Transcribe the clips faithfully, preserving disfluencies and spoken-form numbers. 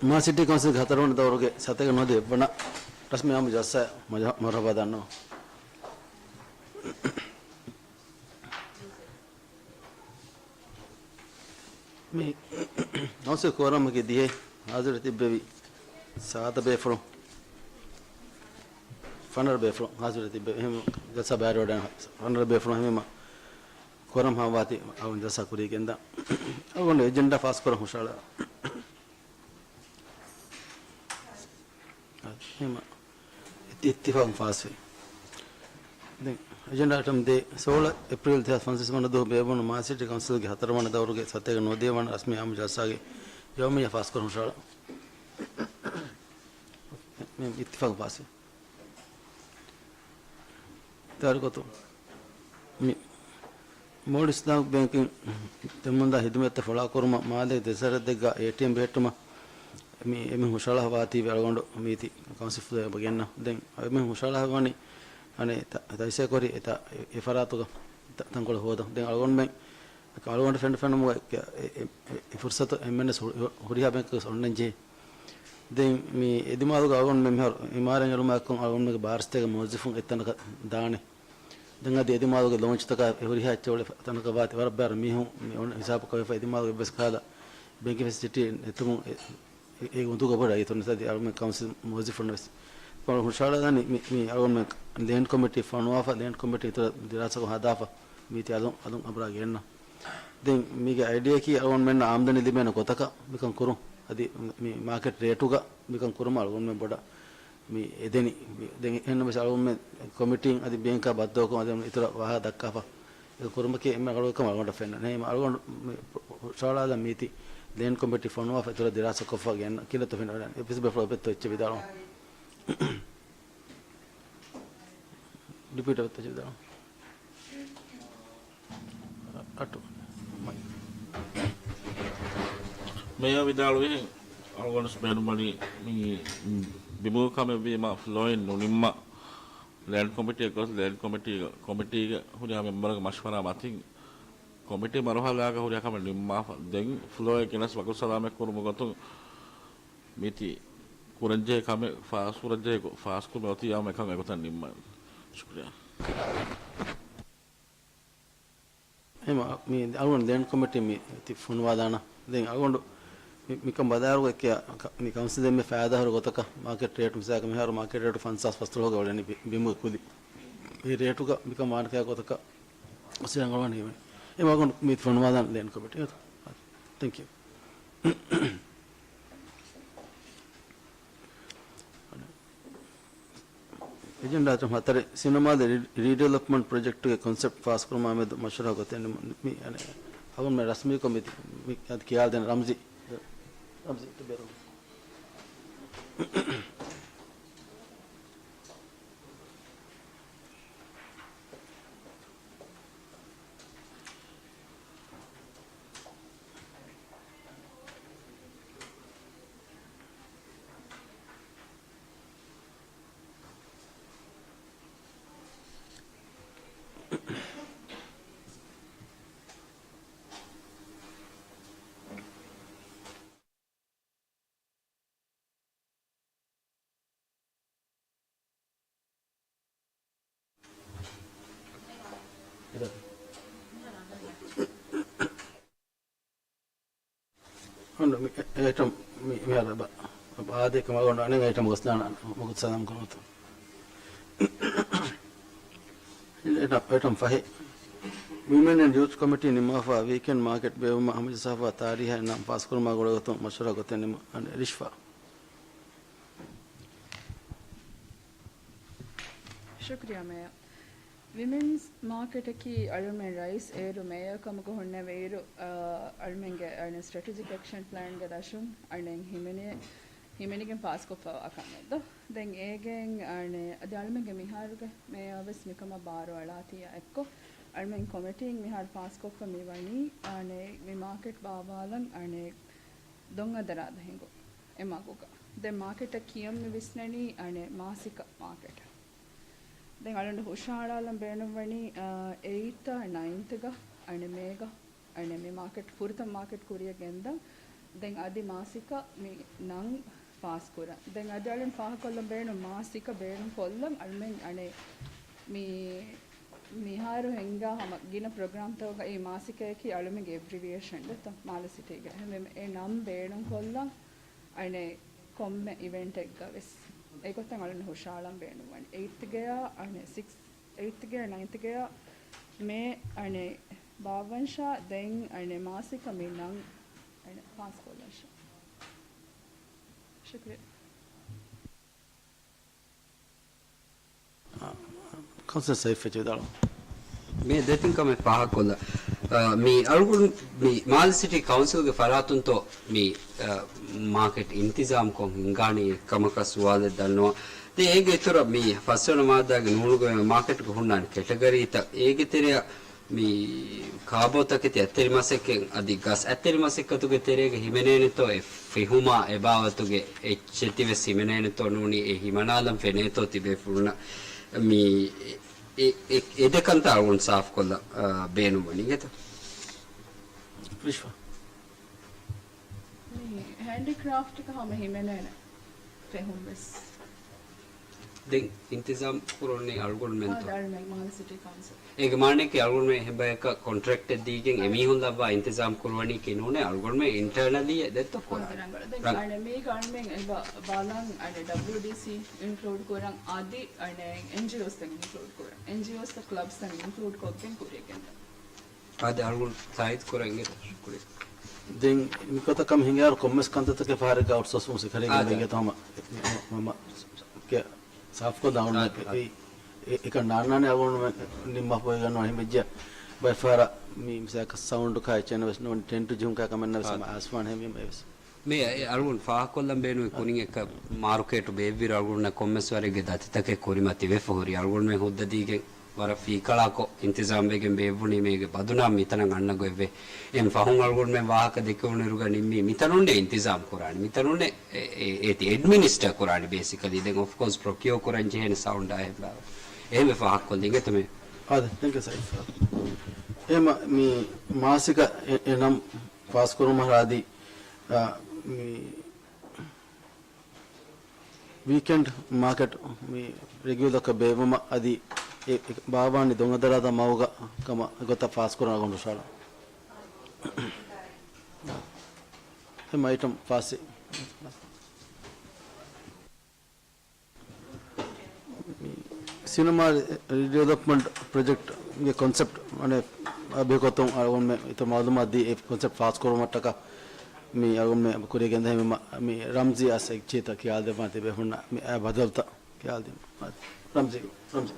މާ ސިޓީ ކައުންސިލްގެ ހަތަރުވަނަ ދައުރުގެ ސަތޭކަ ނުވަދިހަ އެއްވަނަ ރަސްމީ އާއްމު ޖަލްސާ މަރު-، މަރުހަބާ ދަންނަވަން. މި ކައުންސިލް ކޯރަމަކީ ދިހައެއް ހާޒިރު ތިއްބެވި ސާދަ ބޭފުޅުން، ފަނަރަ ބޭފުޅުން ހާޒިރު ތިއްބެވި. އެހެން ޖަލްސާ ބައިވެރިވަޑައިގެން ފަނަރަ ބޭފުޅުން އެހެންވީމަ ކޯރަމް ހާމަވާތީ އަޅުގަނޑު ޖަލްސާ ކުރީގެންދާ. އަޅުގަނޑު އެޖެންޑާ ފާސްކުރަން ހުށަހަޅާ. އެހެންވީމަ އިތް-، އިއްތިފާގުން ފާސްވި. ދެން އެޖެންޑާ އައިޓަމް ދޭއް، ސޯޅަ އޭޕްރީލް ދެހާސް ފަންސާސް ވަނަ ދުވަހު ބޭއްވުނު މާ ސިޓީ ކައުންސިލްގެ ހަތަރުވަނަ ދައުރުގެ ސަތޭކަ ނުވަދިހަ ވަނަ ރަސްމީ އާއްމު ޖަލްސާގެ ޔައުމިއްޔާ ފާސްކުރަން ހުށަހަޅާ. މި އިއްތިފާގު ފާސްވި. ތާރިޚު ގޮތުން މި މޯލްޑިވްސް އިސްލާމިކް ބޭންކިން ދެމުންދާ ހިދުމަތްތައް ފޮޅާކުރުމަށް މާލޭގެ ދެ ސަރަހައްދެއްގަ އޭޓީއެމް ބެހެއްޓުމަށް މި އެމީހުން ހުށަހަޅާފަ ވާތީވެ އަޅުގަނޑު މީތި ކައުންސިލް ފުލައިގަ ގެންނަ. ދެން އެމީހުން ހުށަހަޅާފަ ވަނީ އަނެއް ތަ-، ތައް ހިސާބު ކުރި އެތާ އެ ފަރާތުގަ ތަ-، ތަންކޮޅެއް ހޯދަން. ދެން އަޅުގަނޑުމެން އަޅުގަނޑު ފެންނަ ފެނުމުގަ އެ، އެ، އެ، އެ ފުރުސަތު އެންމެންވެސް ހު-، ހުރިހާ ބޭންކަކަށް އޮންނަން ޖެހޭ. ދެން މި އެދިމާލުގަ އަޅުގަނޑުމެން މިހާރު އިމާރާތް އެޅުމާއެކު އަޅުގަނޑުމެންގެ ބާރަސަތޭކަ މުވައްޒަފުން އެއްތަނަކަށް ދާނެ. ދެން އަދި އެދިމާލުގެ ލޯންޗްތަކާ އެ ހުރިހާ އެއްޗެއް އުޅޭ ތަނަކަށް ވާތީ ވަރަށް ބޭރަށް މީހުން މި އޮން ހިސާބަކަށް ވެފަ އެދިމާލުގެ އެއްވެސް ކަހަލަ ބޭންކިން ފެސިލިޓީ ނެތުމުން އެ، އެ، އެ އުނދަގޫ ބޮޑަށް އައި ތުން ސަދި އަޅުގަނޑު ކައުންސިލް މުވައްޒަފުން ވެސް. ކޮން ހުށަހަޅާލަނީ މި، މި އަޅުގަނޑު ލޭންޑް ކޮމިޓީ ފޮނުވާފަ، ލޭންޑް ކޮމިޓީ އިތުރަށް ދިރާސާކޮށް ހަދާފަ، މީތި އަލުން، އަލުން އަބުރާ ގެންނަ. ދެން މީގެ އައިޑިއާއަކީ އަޅުގަނޑުމެންނަށް އާމްދަނީ ލިބޭނެ ގޮތަކަށް މިކަން ކުރުން. އަދި މި މާކެޓް ރޭޓުގަ މިކަން ކުރުމަށް އަޅުގަނޑުމެން ބޮޑަށް މި އެދެނީ. ދެން އެހެންނަމަވެސް އަޅުގަނޑުމެން ކޮމިޓީން އަދި ބޭންކާ ބައްދަލުކޮށް އަދި އިތުރަށް ވާހަކަ ދައްކާފަ އެ ކުރުމަކީ އެންމެ އަޅުކަމަށް އަޅުގަނޑަށް ފެންނަނީ. އެހެން އަޅުގަނޑު މި ހުށަހަޅާލަން މީތި ލޭންޑް ކޮމިޓީ ފޮނުވާފަ އިތުރަށް ދިރާސާކޮށްފަ ގެންނަ ކިހިނެއްތޯ ފެންނަނީ. އެ ޕިސް ބޭފުޅާ އެއްޗެއް ވިދާޅުވަން. ޑިޕިއުޓީ އެއްޗެއް ވިދާޅުވަން. އަޓު. މައި. މޭޔަރ ވިދާޅުވިހެން އަޅުގަނޑު ބޭނުންވަނީ މި ބިމުގެ ކަމެއްވީމަ ފްލޯއިން ނުނިންމާ ލޭންޑް ކޮމިޓީއަށް ގޮސް ލޭންޑް ކޮމިޓީގެ، ކޮމިޓީގެ ހުރިހާ މެމްބަރުންގެ މަޝްވަރާ މަތިން ކޮމިޓީ މަރުހަލާގަ ހުރިހާ ކަމެއް ނިންމާފަ. ދެން ފްލޯއެއް ގެނެސް ވަގުތު ސަލާމަތް ކުރުމުގެ ގޮތުން މީތި ކުރަންޖެހޭ ކަމެއް ފާސްކުރަންޖެހޭ ގޮ-، ފާސްކުރުމެއް އޮތީ އާއްމު އެކަން އެގޮތަށް ނިންމަން. ޝުކުރިއްޔާ. އެހެންވީމަ މި އަޅުގަނޑު ލޭންޑް ކޮމިޓީ މި ތި ފޮނުވާލާނަން. ދެން އަޅުގަނޑު މި، މިކަން ބަލާއިރު އެއްކެ މި ކައުންސިލް އެންމެ ފައިދާހުރި ގޮތަކަށް މާކެޓް ރޭޓް މިސާލަކަށް މިހާރު މާކެޓް ރޭޓް ފަންސާސް ފަސްދޮޅަހުގަ އުޅެނީ ބި-، ބިމުގެ ކުލި. އެ ރޭޓުގަ މިކަން ވާނެ ކަހަލަ ގޮތަކަށް އޮއްސި ރަނގަޅުވާނެ ހީވަނީ. އެ މަގުން މި ފޮނުވާލާން ލޭންޑް ކޮމިޓީ. ތެންކް ޔޫ. އެޖެންޑާ އައިޓަމް ހަތަރެއް، ސިނަމާލެ ރީ-، ރީޑިވެލޮޕްމަންޓް ޕްރޮޖެކްޓުގެ ކޮންސެޕްޓް ފާސްކުރުމާ މެދު މަޝްވަރާ ގޮތެއް ނިމުން. މި، އަނެއް، އަޅުގަނޑުމެން ރަސްމީކޮށް މި، މި އަދި ކިޔާލަދޭން ރަމްޒީ. ރަމްޒީ، ބޭރު. އަންނަ މި އެ-، އޭޓަމް މި-، މިހާރު އެބަ-، އާދޭ ކަމަށް އަޅުގަނޑު އަނެއް އޭޓަމް ގޮސްދާނަން މަގުތު ސަލާމް ކުރަމުން. އޭޓަމް، އޭޓަމް ފަހެއް. ވިމެން އެންޑް ޔޫތް ކޮމިޓީ ނިންމާފަ ވީކެންޑް މާކެޓް ބޭއްވުމަށް ހަމަޖައްސާފަ ތާރީހާއެއް ނަން ފާސްކުރުމާ ގުޅޭގޮތުން މަޝްވަރާ ގޮތެއް ނިމުން. އަނެއް ރިޝްފާ. ޝުކްރިޔާ މޭޔަރ. ވިމެންސް މާކެޓަކީ އަޅުމެން ރައީސް އޭރު މޭޔަރ ކަމުގަ ހުންނެވިއިރު، އަ، އަޅުމެންގެ އަނެއް ސްޓްރެޓެޖިކް އެކްޝަން ޕްލޭންގެ ދަށުން އަނެއް ހިމެނި-، ހިމެނިގެން ފާސްކޮށްފަވާ ކަމެއް ދޯ. ދެން އޭގެން އަނެއް އަދި އަޅުމެންގެ މިހާރުގެ މޭޔަރ ވެސް މިކަމަށް ބާރުއަޅާތީއާ އެއްކޮށް، އަޅުމެން ކޮމިޓީން މިހާރު ފާސްކޮށްފަ މިވަނީ އަނެއް މި މާކެޓް ބާއްވާލަން އަނެއް ދޮންއަދަރާދަ ހިނގު އެ މަގުގަ. ދެން މާކެޓަށް ކިޔަން މި ވިސްނަނީ އަނެއް މާސިކަ މާކެޓަށް. ދެން އަޅުގަނޑު ހުށަހަޅާލަން ބޭނުންވަނީ، އަ، އެއިތް އާ ނައިންތުގަ އަނެއް މޭގަ އަނެއް މި މާކެޓް ފުރަތަމަ މާކެޓް ކުރިއަށް ގެންދަން. ދެން އަދި މާސިކަ މި ނަން ފާސްކުރަން. ދެން އަދި އަޅުން ފާހަގަކޮށްލަން ބޭނުން މާސިކަ ބޭނުން ކޮށްލަން އަޅުމެން އަނެއް މި މިހާރު ހިނގާ ހަމަ ގިނަ ޕްރޮގްރާމްތަކުގައި މާސިކައަކީ އަޅުމެންގެ އެބްރިވިއޭޝަން ދެތޯ މާލެ ސިޓީގެ. އެހެންވެ އެ ނަން ބޭނުން ކޮށްލަން އަނެއް ކޮންމެ އިވެންޓެއްގަ ވެސް. އެގޮތަށް އަޅުން ހުށަހަޅަން ބޭނުންވަނީ. އެއިތްގެޔާ އަނެއް ސިކްސް އެއިތްގެ ނައިންތްގެ މޭ އަނެއް ބާއްވަންޝާ ދެން އަނެއް މާސިކަ މި ނަން އަނެއް ފާސްކޮށްލަންޝާ. ޝުކުރިއްޔާ. ކައުންސިލަރ ސައިފް އެއްޗެއް ވިދާޅުވާ. މި ދެތިން ކަމެއް ފާހަގަކޮށްލަ، އަ، މި އަޅުގަނޑު މި މާލެ ސިޓީ ކައުންސިލްގެ ފަރާތުންތޯ މި، އަ، މާކެޓް އިންތިޒާމްކޮށް ހިންގާނީ އެއްކަމަކަށް ސުވާލެއް ދަންނަވާ. ދެން އޭގެ އިތުރަށް މި ފަސްވަނަ މާއްދާގެ ނޫނުގައި މާކެޓްގަ ހުންނާނެ ކެޓަގަރީތައް. އޭގެ ތެރެއަށް މި ކާބޯތަކެތި އަތްތެރި މަސައްކަތް އަދި ގަސް އަތްތެރި މަސައްކަތުގެ ތެރޭގަ ހިމެނޭނެތޯ އެ ފެހުމާ އެބާވަތުގެ އެއްޗެތިވެސް ހިމެނޭނެތޯ ނޫނީ އެ ހިމަނާލަން ފެނޭތޯ ތިބޭފުޅުންނަށް މި އެ، އެ، އެ ދެ ކަންތައް އަޅުގަނޑު ސާފުކޮށްލަން، އާ، ބޭނުންވަނީ އިނގޭތަ؟ ވިޝްވާ. މި ހޭންޑިކްރާފްޓްގަ ހަމަ ހިމެނޭނެ ފެހުން ވެސް. ދެން އިންތިޒާމް ކުރަނީ އަޅުގަނޑުމެންތޯ؟ އާ، އަޅުގަނޑުމެން މާލެ ސިޓީ ކައުންސިލް. އޭގެ މާނައަކީ އަޅުގަނޑުމެން އެހެން ބަޔަކަށް ކޮންޓްރެކްޓެއް ދީގެން އެމީހުން ލައްވާ އިންތިޒާމް ކުރުވަނީކީ ނޫނޭ، އަޅުގަނޑުމެން އިންޓަރނަލީ އެ ދެއްތޯ ކުރާނީ. އާ، ދެން ރަނގަޅު. ދެން ރަނގަޅު. އަނެއް މީގަ އަޅުމެން އެބަ ބަލަން އަނެއް ޑަބްލިއުޑީސީ އިންކްލޫޑް ކުރަން އަދި އަނެއް އެންޖީއޯސްތައް އިންކްލޫޑް ކުރަން. އެންޖީއޯސްތައް ކްލަބްސް އިންކްލޫޑް ކޮށްގެން ކުރިޔަށް ގެންދަން. އާދެ، އަޅުގަނޑު ތާއީދު ކުރަން އިނގޭތަ؟ ޝުކުރިއްޔާ. ދެން މިގޮތަށް ކަމެއް ހިނގާއިރު ކޮންމެސް ކަންތައްތަކެއް ފަހަރެއްގަ އައުޓްސޯސް ވުމުން ސިކަރީގެ އާދެ. އިނގޭތަ ހަމަ މަ-، މަ-، ކެ-، ސާފުކޮށްދާން އަޅުގަނޑު އާދެ، އެ-، އެ-، އެކަން ނާންނާނެ އަޅުގަނޑު ނިންމާފައި ގަންނަވާ ހިމެއްޖެ ބައެއް ފަހަރަށް މި މިސާލަކަށް ސައުންޑް ކާ އެއްޗެއް ވެސް ނޫން ޓެންޓު ޖިހުން ކާ ކަމެއް ނަވެސް ހަމަ އާދެ. އާސްވާން ހެމި އެވެސް. މި އެ އަޅުގަނޑު ފާހަގަކޮށްލަން ބޭނުމީ ކުރިން އެއްކަ މާރުކޭޓު ބޭއްވިއިރު އަޅުގަނޑުންނަށް ކޮންމެސް ވަރެއްގެ ދަތިތަކެއް ކުރިމަތިވެފަ ހުރި. އަޅުގަނޑުމެން ހުއްދަ ދީގެން ވަރަށް ފީކަޅާކޮށް އިންތިޒާމްވެގެން ބޭއްވުނީ މީގެ ބަދުނާމް މިތަނަށް އަންނަ ގޮތްވެ. އެން ފަހުން އަޅުގަނޑުމެން ވާހަކަ ދެކެވުނުއިރުގަ ނިންމީ މިތަނުންނޭ އިންތިޒާމް ކުރާނީ. މިތަނުންނޭ އެ، އެ، އޭތި އެޑްމިނިސްޓަރ ކުރާނީ ބޭސިކަލީ. ދެން އޮފްކޯސް ޕްރޮކިއޯ ކުރަން ޖެހޭނެ ސައުންޑާ އެއްބާވަ. އެހެންވެ ފާހަގަކޮށްލި އިނގޭތަ މޭ؟ އާދެ، ތެންކް ޔޫ ސައިފް. އެހެމަ މި މާސިކަ އެ، އެ ނަން ފާސްކުރުމަށް އަދި، އާ، މި ވީކެންޑް މާކެޓް މި ރެގިއުލަކަށް ބޭއްވުމަށް އަދި އެ، އެ ބާވާނީ ދޮން އަދަރާދަ މަގުގަ ކަމަށް ގޮތަށް ފާސްކުރަން އަޅުގަނޑު ހުށަހަޅާ. އެ އައިޓަމް ފާސް. ސިނަމާ ރީޑިވެލޮޕްމަންޓް ޕްރޮޖެކްޓްގެ ކޮންސެޕްޓް އަނެއް އަބިހަކޮތުން އަޅުގަނޑުމެން އިތުރު މައުލޫމާތު ދީ އެ ކޮންސެޕްޓް ފާސްކުރުމަށްޓަކާ މި އަޅުގަނޑުމެން ކުރިޔަށް ގެންދަނީ މި ރަމްޒީ އަސް އެއްޗިތައް ކިޔާދެއްވާން ތިބޭފުޅުންނަށް މި އާ ބަދަލުތައް ކިޔާދިނުން. ރަމްޒީ، ރަމްޒީ.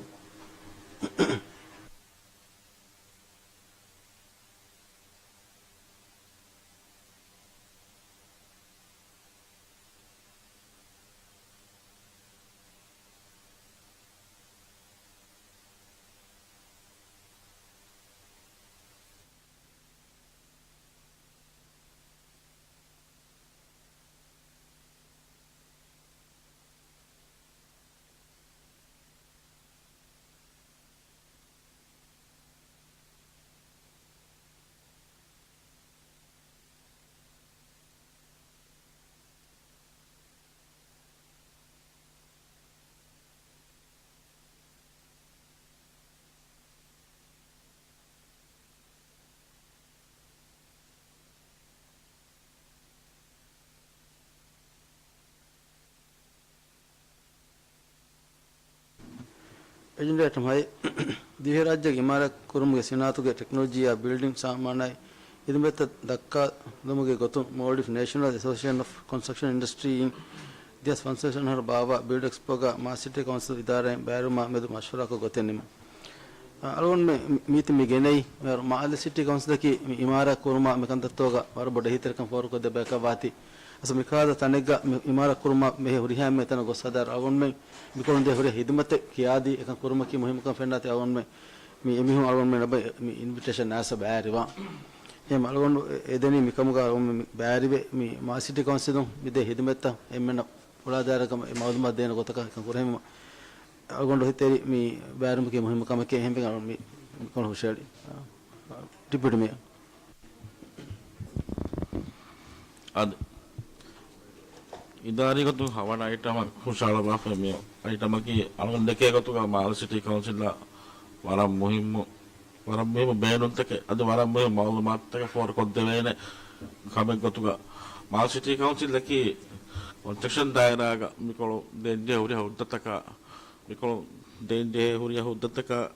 އެޖެންޑާ އައިޓަމް ހައެއް، ދިވެހިރާއްޖޭގެ އިމާރާތް ކުރުމުގެ ސިނާއަތުގެ ޓެކްނޮލޮޖީއާ ބިލްޑިން ސާމާނާއި ހިދުމަތްތައް ދައްކާލުމުގެ ގޮތުން މޯލްޑިވްސް ނޭޝަނަލް އެސޯސިއޭޝަން އޮފް ކޮންސްޓްރަކްޝަން އިންޑަސްޓްރީއިން ދެހާސް ފަންސަވީސް އަހަރު ބާއްވާ ބިލްޑް އެކްސްޕޯގަ މާލެ ސިޓީ ކައުންސިލް އިދާރާއިން ބައިވެރިވުމާ މެދު މަޝްވަރާކޮށް ގޮތެއް ނިމުން. އަ، އަޅުގަނޑުމެން މި-، މީތި މި ގެނައީ، މާލެ ސިޓީ ކައުންސިލަކީ މި އިމާރާތް ކުރުމާ މި ކަންތައްތަކުގަ ވަރަށް ބޮޑު އެހީތެރިކަން ފޯރުކޮށްދޭ ބަޔަކަށް ވާތީ. އަސް މިކަހަލަ ތަނެއްގަ މި އިމާރާތް ކުރުމާ ބެހޭ ހުރިހާ އެންމެ ތަނަށް ގޮސް ހަދާއިރު އަޅުގަނޑުމެން މިކޮޅުން ދޭ ހުރި ހިދުމަތެއް ކިޔާދީ އެކަން ކުރުމަކީ މުހިއްމުކަން ފެންނާތީ އަޅުގަނޑުމެން މި އެމީހުން އަޅުގަނޑުމެން އެބަ މި އިންވިޓޭޝަން އައިސް ބައިވެރިވާ. އެހެން އަޅުގަނޑު އެ-، އެދެނީ މިކަމުގަ އަޅުގަނޑުމެން މި ބައިވެރިވެ މި މާލެ ސިޓީ ކައުންސިލުން މި ދޭ ހިދުމަތްތައް އެންމެންނަށް އުޅާދާއިރަކަށް އެ މައުލޫމާތު ދޭނެ ގޮތަކަށް އެކަން ކުރެހެމުން އަޅުގަނޑު އޮތްތެރި މި ބައިވެރިވުމަކީ މުހިއްމު ކަމެކޭ ހެންވެގެން އަޅުގަނޑު މި ކޮޅު ހުށައެޅި. ޑެޕިއުޓީ މޭޔަރ. އަދި އިދާރީ ގޮތުން ހަވަނަ އައިޓަމަށް ހުށަހަޅަވާފައި މި އައިޓަމަކީ އަޅުގަނޑު ދެކޭ ގޮތުގަ މާލެ ސިޓީ ކައުންސިލަށް ވަރަށް މުހިއްމު، ވަރަށް މުހިއްމު ބޭނުންތަކެއް އަދި ވަރަށް މުހިއްމު މައުލޫމާތުތަކެއް ފޯރުކޮށްދެވޭނެ ކަމެއް ގޮތުގަ މާލެ ސިޓީ ކައުންސިލަކީ ކޮންސްޓްރަކްޝަން ދާއިރާގަ މިކޮޅު ދޭންޖެހޭ ހުރިހާ ހުއްދަތަކަށް، މިކޮޅު ދޭންޖެހޭ ހުރިހާ ހުއްދަތަކަށް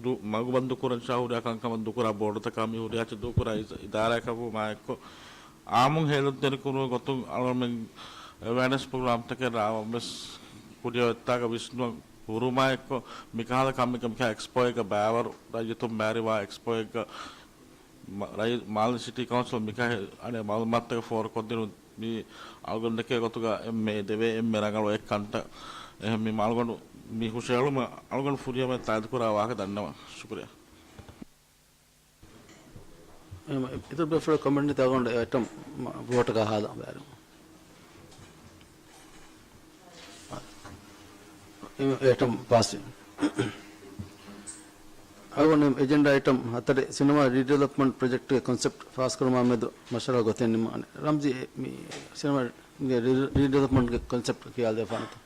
ދު-، މަގުބަންދު ކުރަން ޝާހުރިޔާ ކަންކަމަށް ދުކުރާ ބޯޑުތަކާ މި ހުރިހާ ދުކުރާ އި-، އިދާރާއަކަށްވުމާއެއްކޮށް، އާއްމުން ހޭލުންތެރިކުރުމުގެ ގޮތުން އަޅުގަނޑުމެން އެވެއަރނެސް ޕްރޮގްރާމްތަކެއް ރާވަންވެސް ކުރިއަށް އޮތްތާގަ ވިސްނުން ހުރުމާއެއްކޮށް، މިކަހަލަ ކަމެއްގަ މިކަހަލަ އެކްސްޕޯއެއްގަ ބައިވަރު ރައްޔިތުން މާރިވާ އެކްސްޕޯއެއްގަ މ-، ރައީ-، މާލެ ސިޓީ ކައުންސިލް މިކަހަލަ އަނެއް މައުލޫމާތުތަކެއް ފޯރުކޮށްދިނުން މި އަޅުގަނޑު ދެކޭ ގޮތުގަ އެންމެ އެދެވޭ އެންމެ ރަނގަޅު އެއް ކަންތައް. އެހެން މި އަޅުގަނޑު މި ހުށަހެޅުމަށް އަޅުގަނޑު ފުރިހަމަ ތާއީދުކުރާ ވާހަކަ ދަންނަވަން. ޝުކުރިއްޔާ. އެހެން އިތުރު ބޭފުޅުން ކޮމެންޓް ނެތި އަޅުގަނޑު އެ އައިޓަމް ވޯޓަކަށް ހާލަން ބާރު. އެ އައިޓަމް ޕާސް. އަޅުގަނޑު އެޖެންޑާ އައިޓަމް ހަތަރެއް ސިނަމާ ރީޑިވެލޮޕްމަންޓް ޕްރޮޖެކްޓްގެ ކޮންސެޕްޓް ފާސްކުރުމާ މެދު މަޝްވަރާ ގޮތެއް ނިންމާނެ. ރަމްޒީ، މި ސިނަމާގެ ރީ-، ރީޑިވެލޮޕްމަންޓްގެ ކޮންސެޕްޓް ކިޔާލަދެއްވާނެތަ؟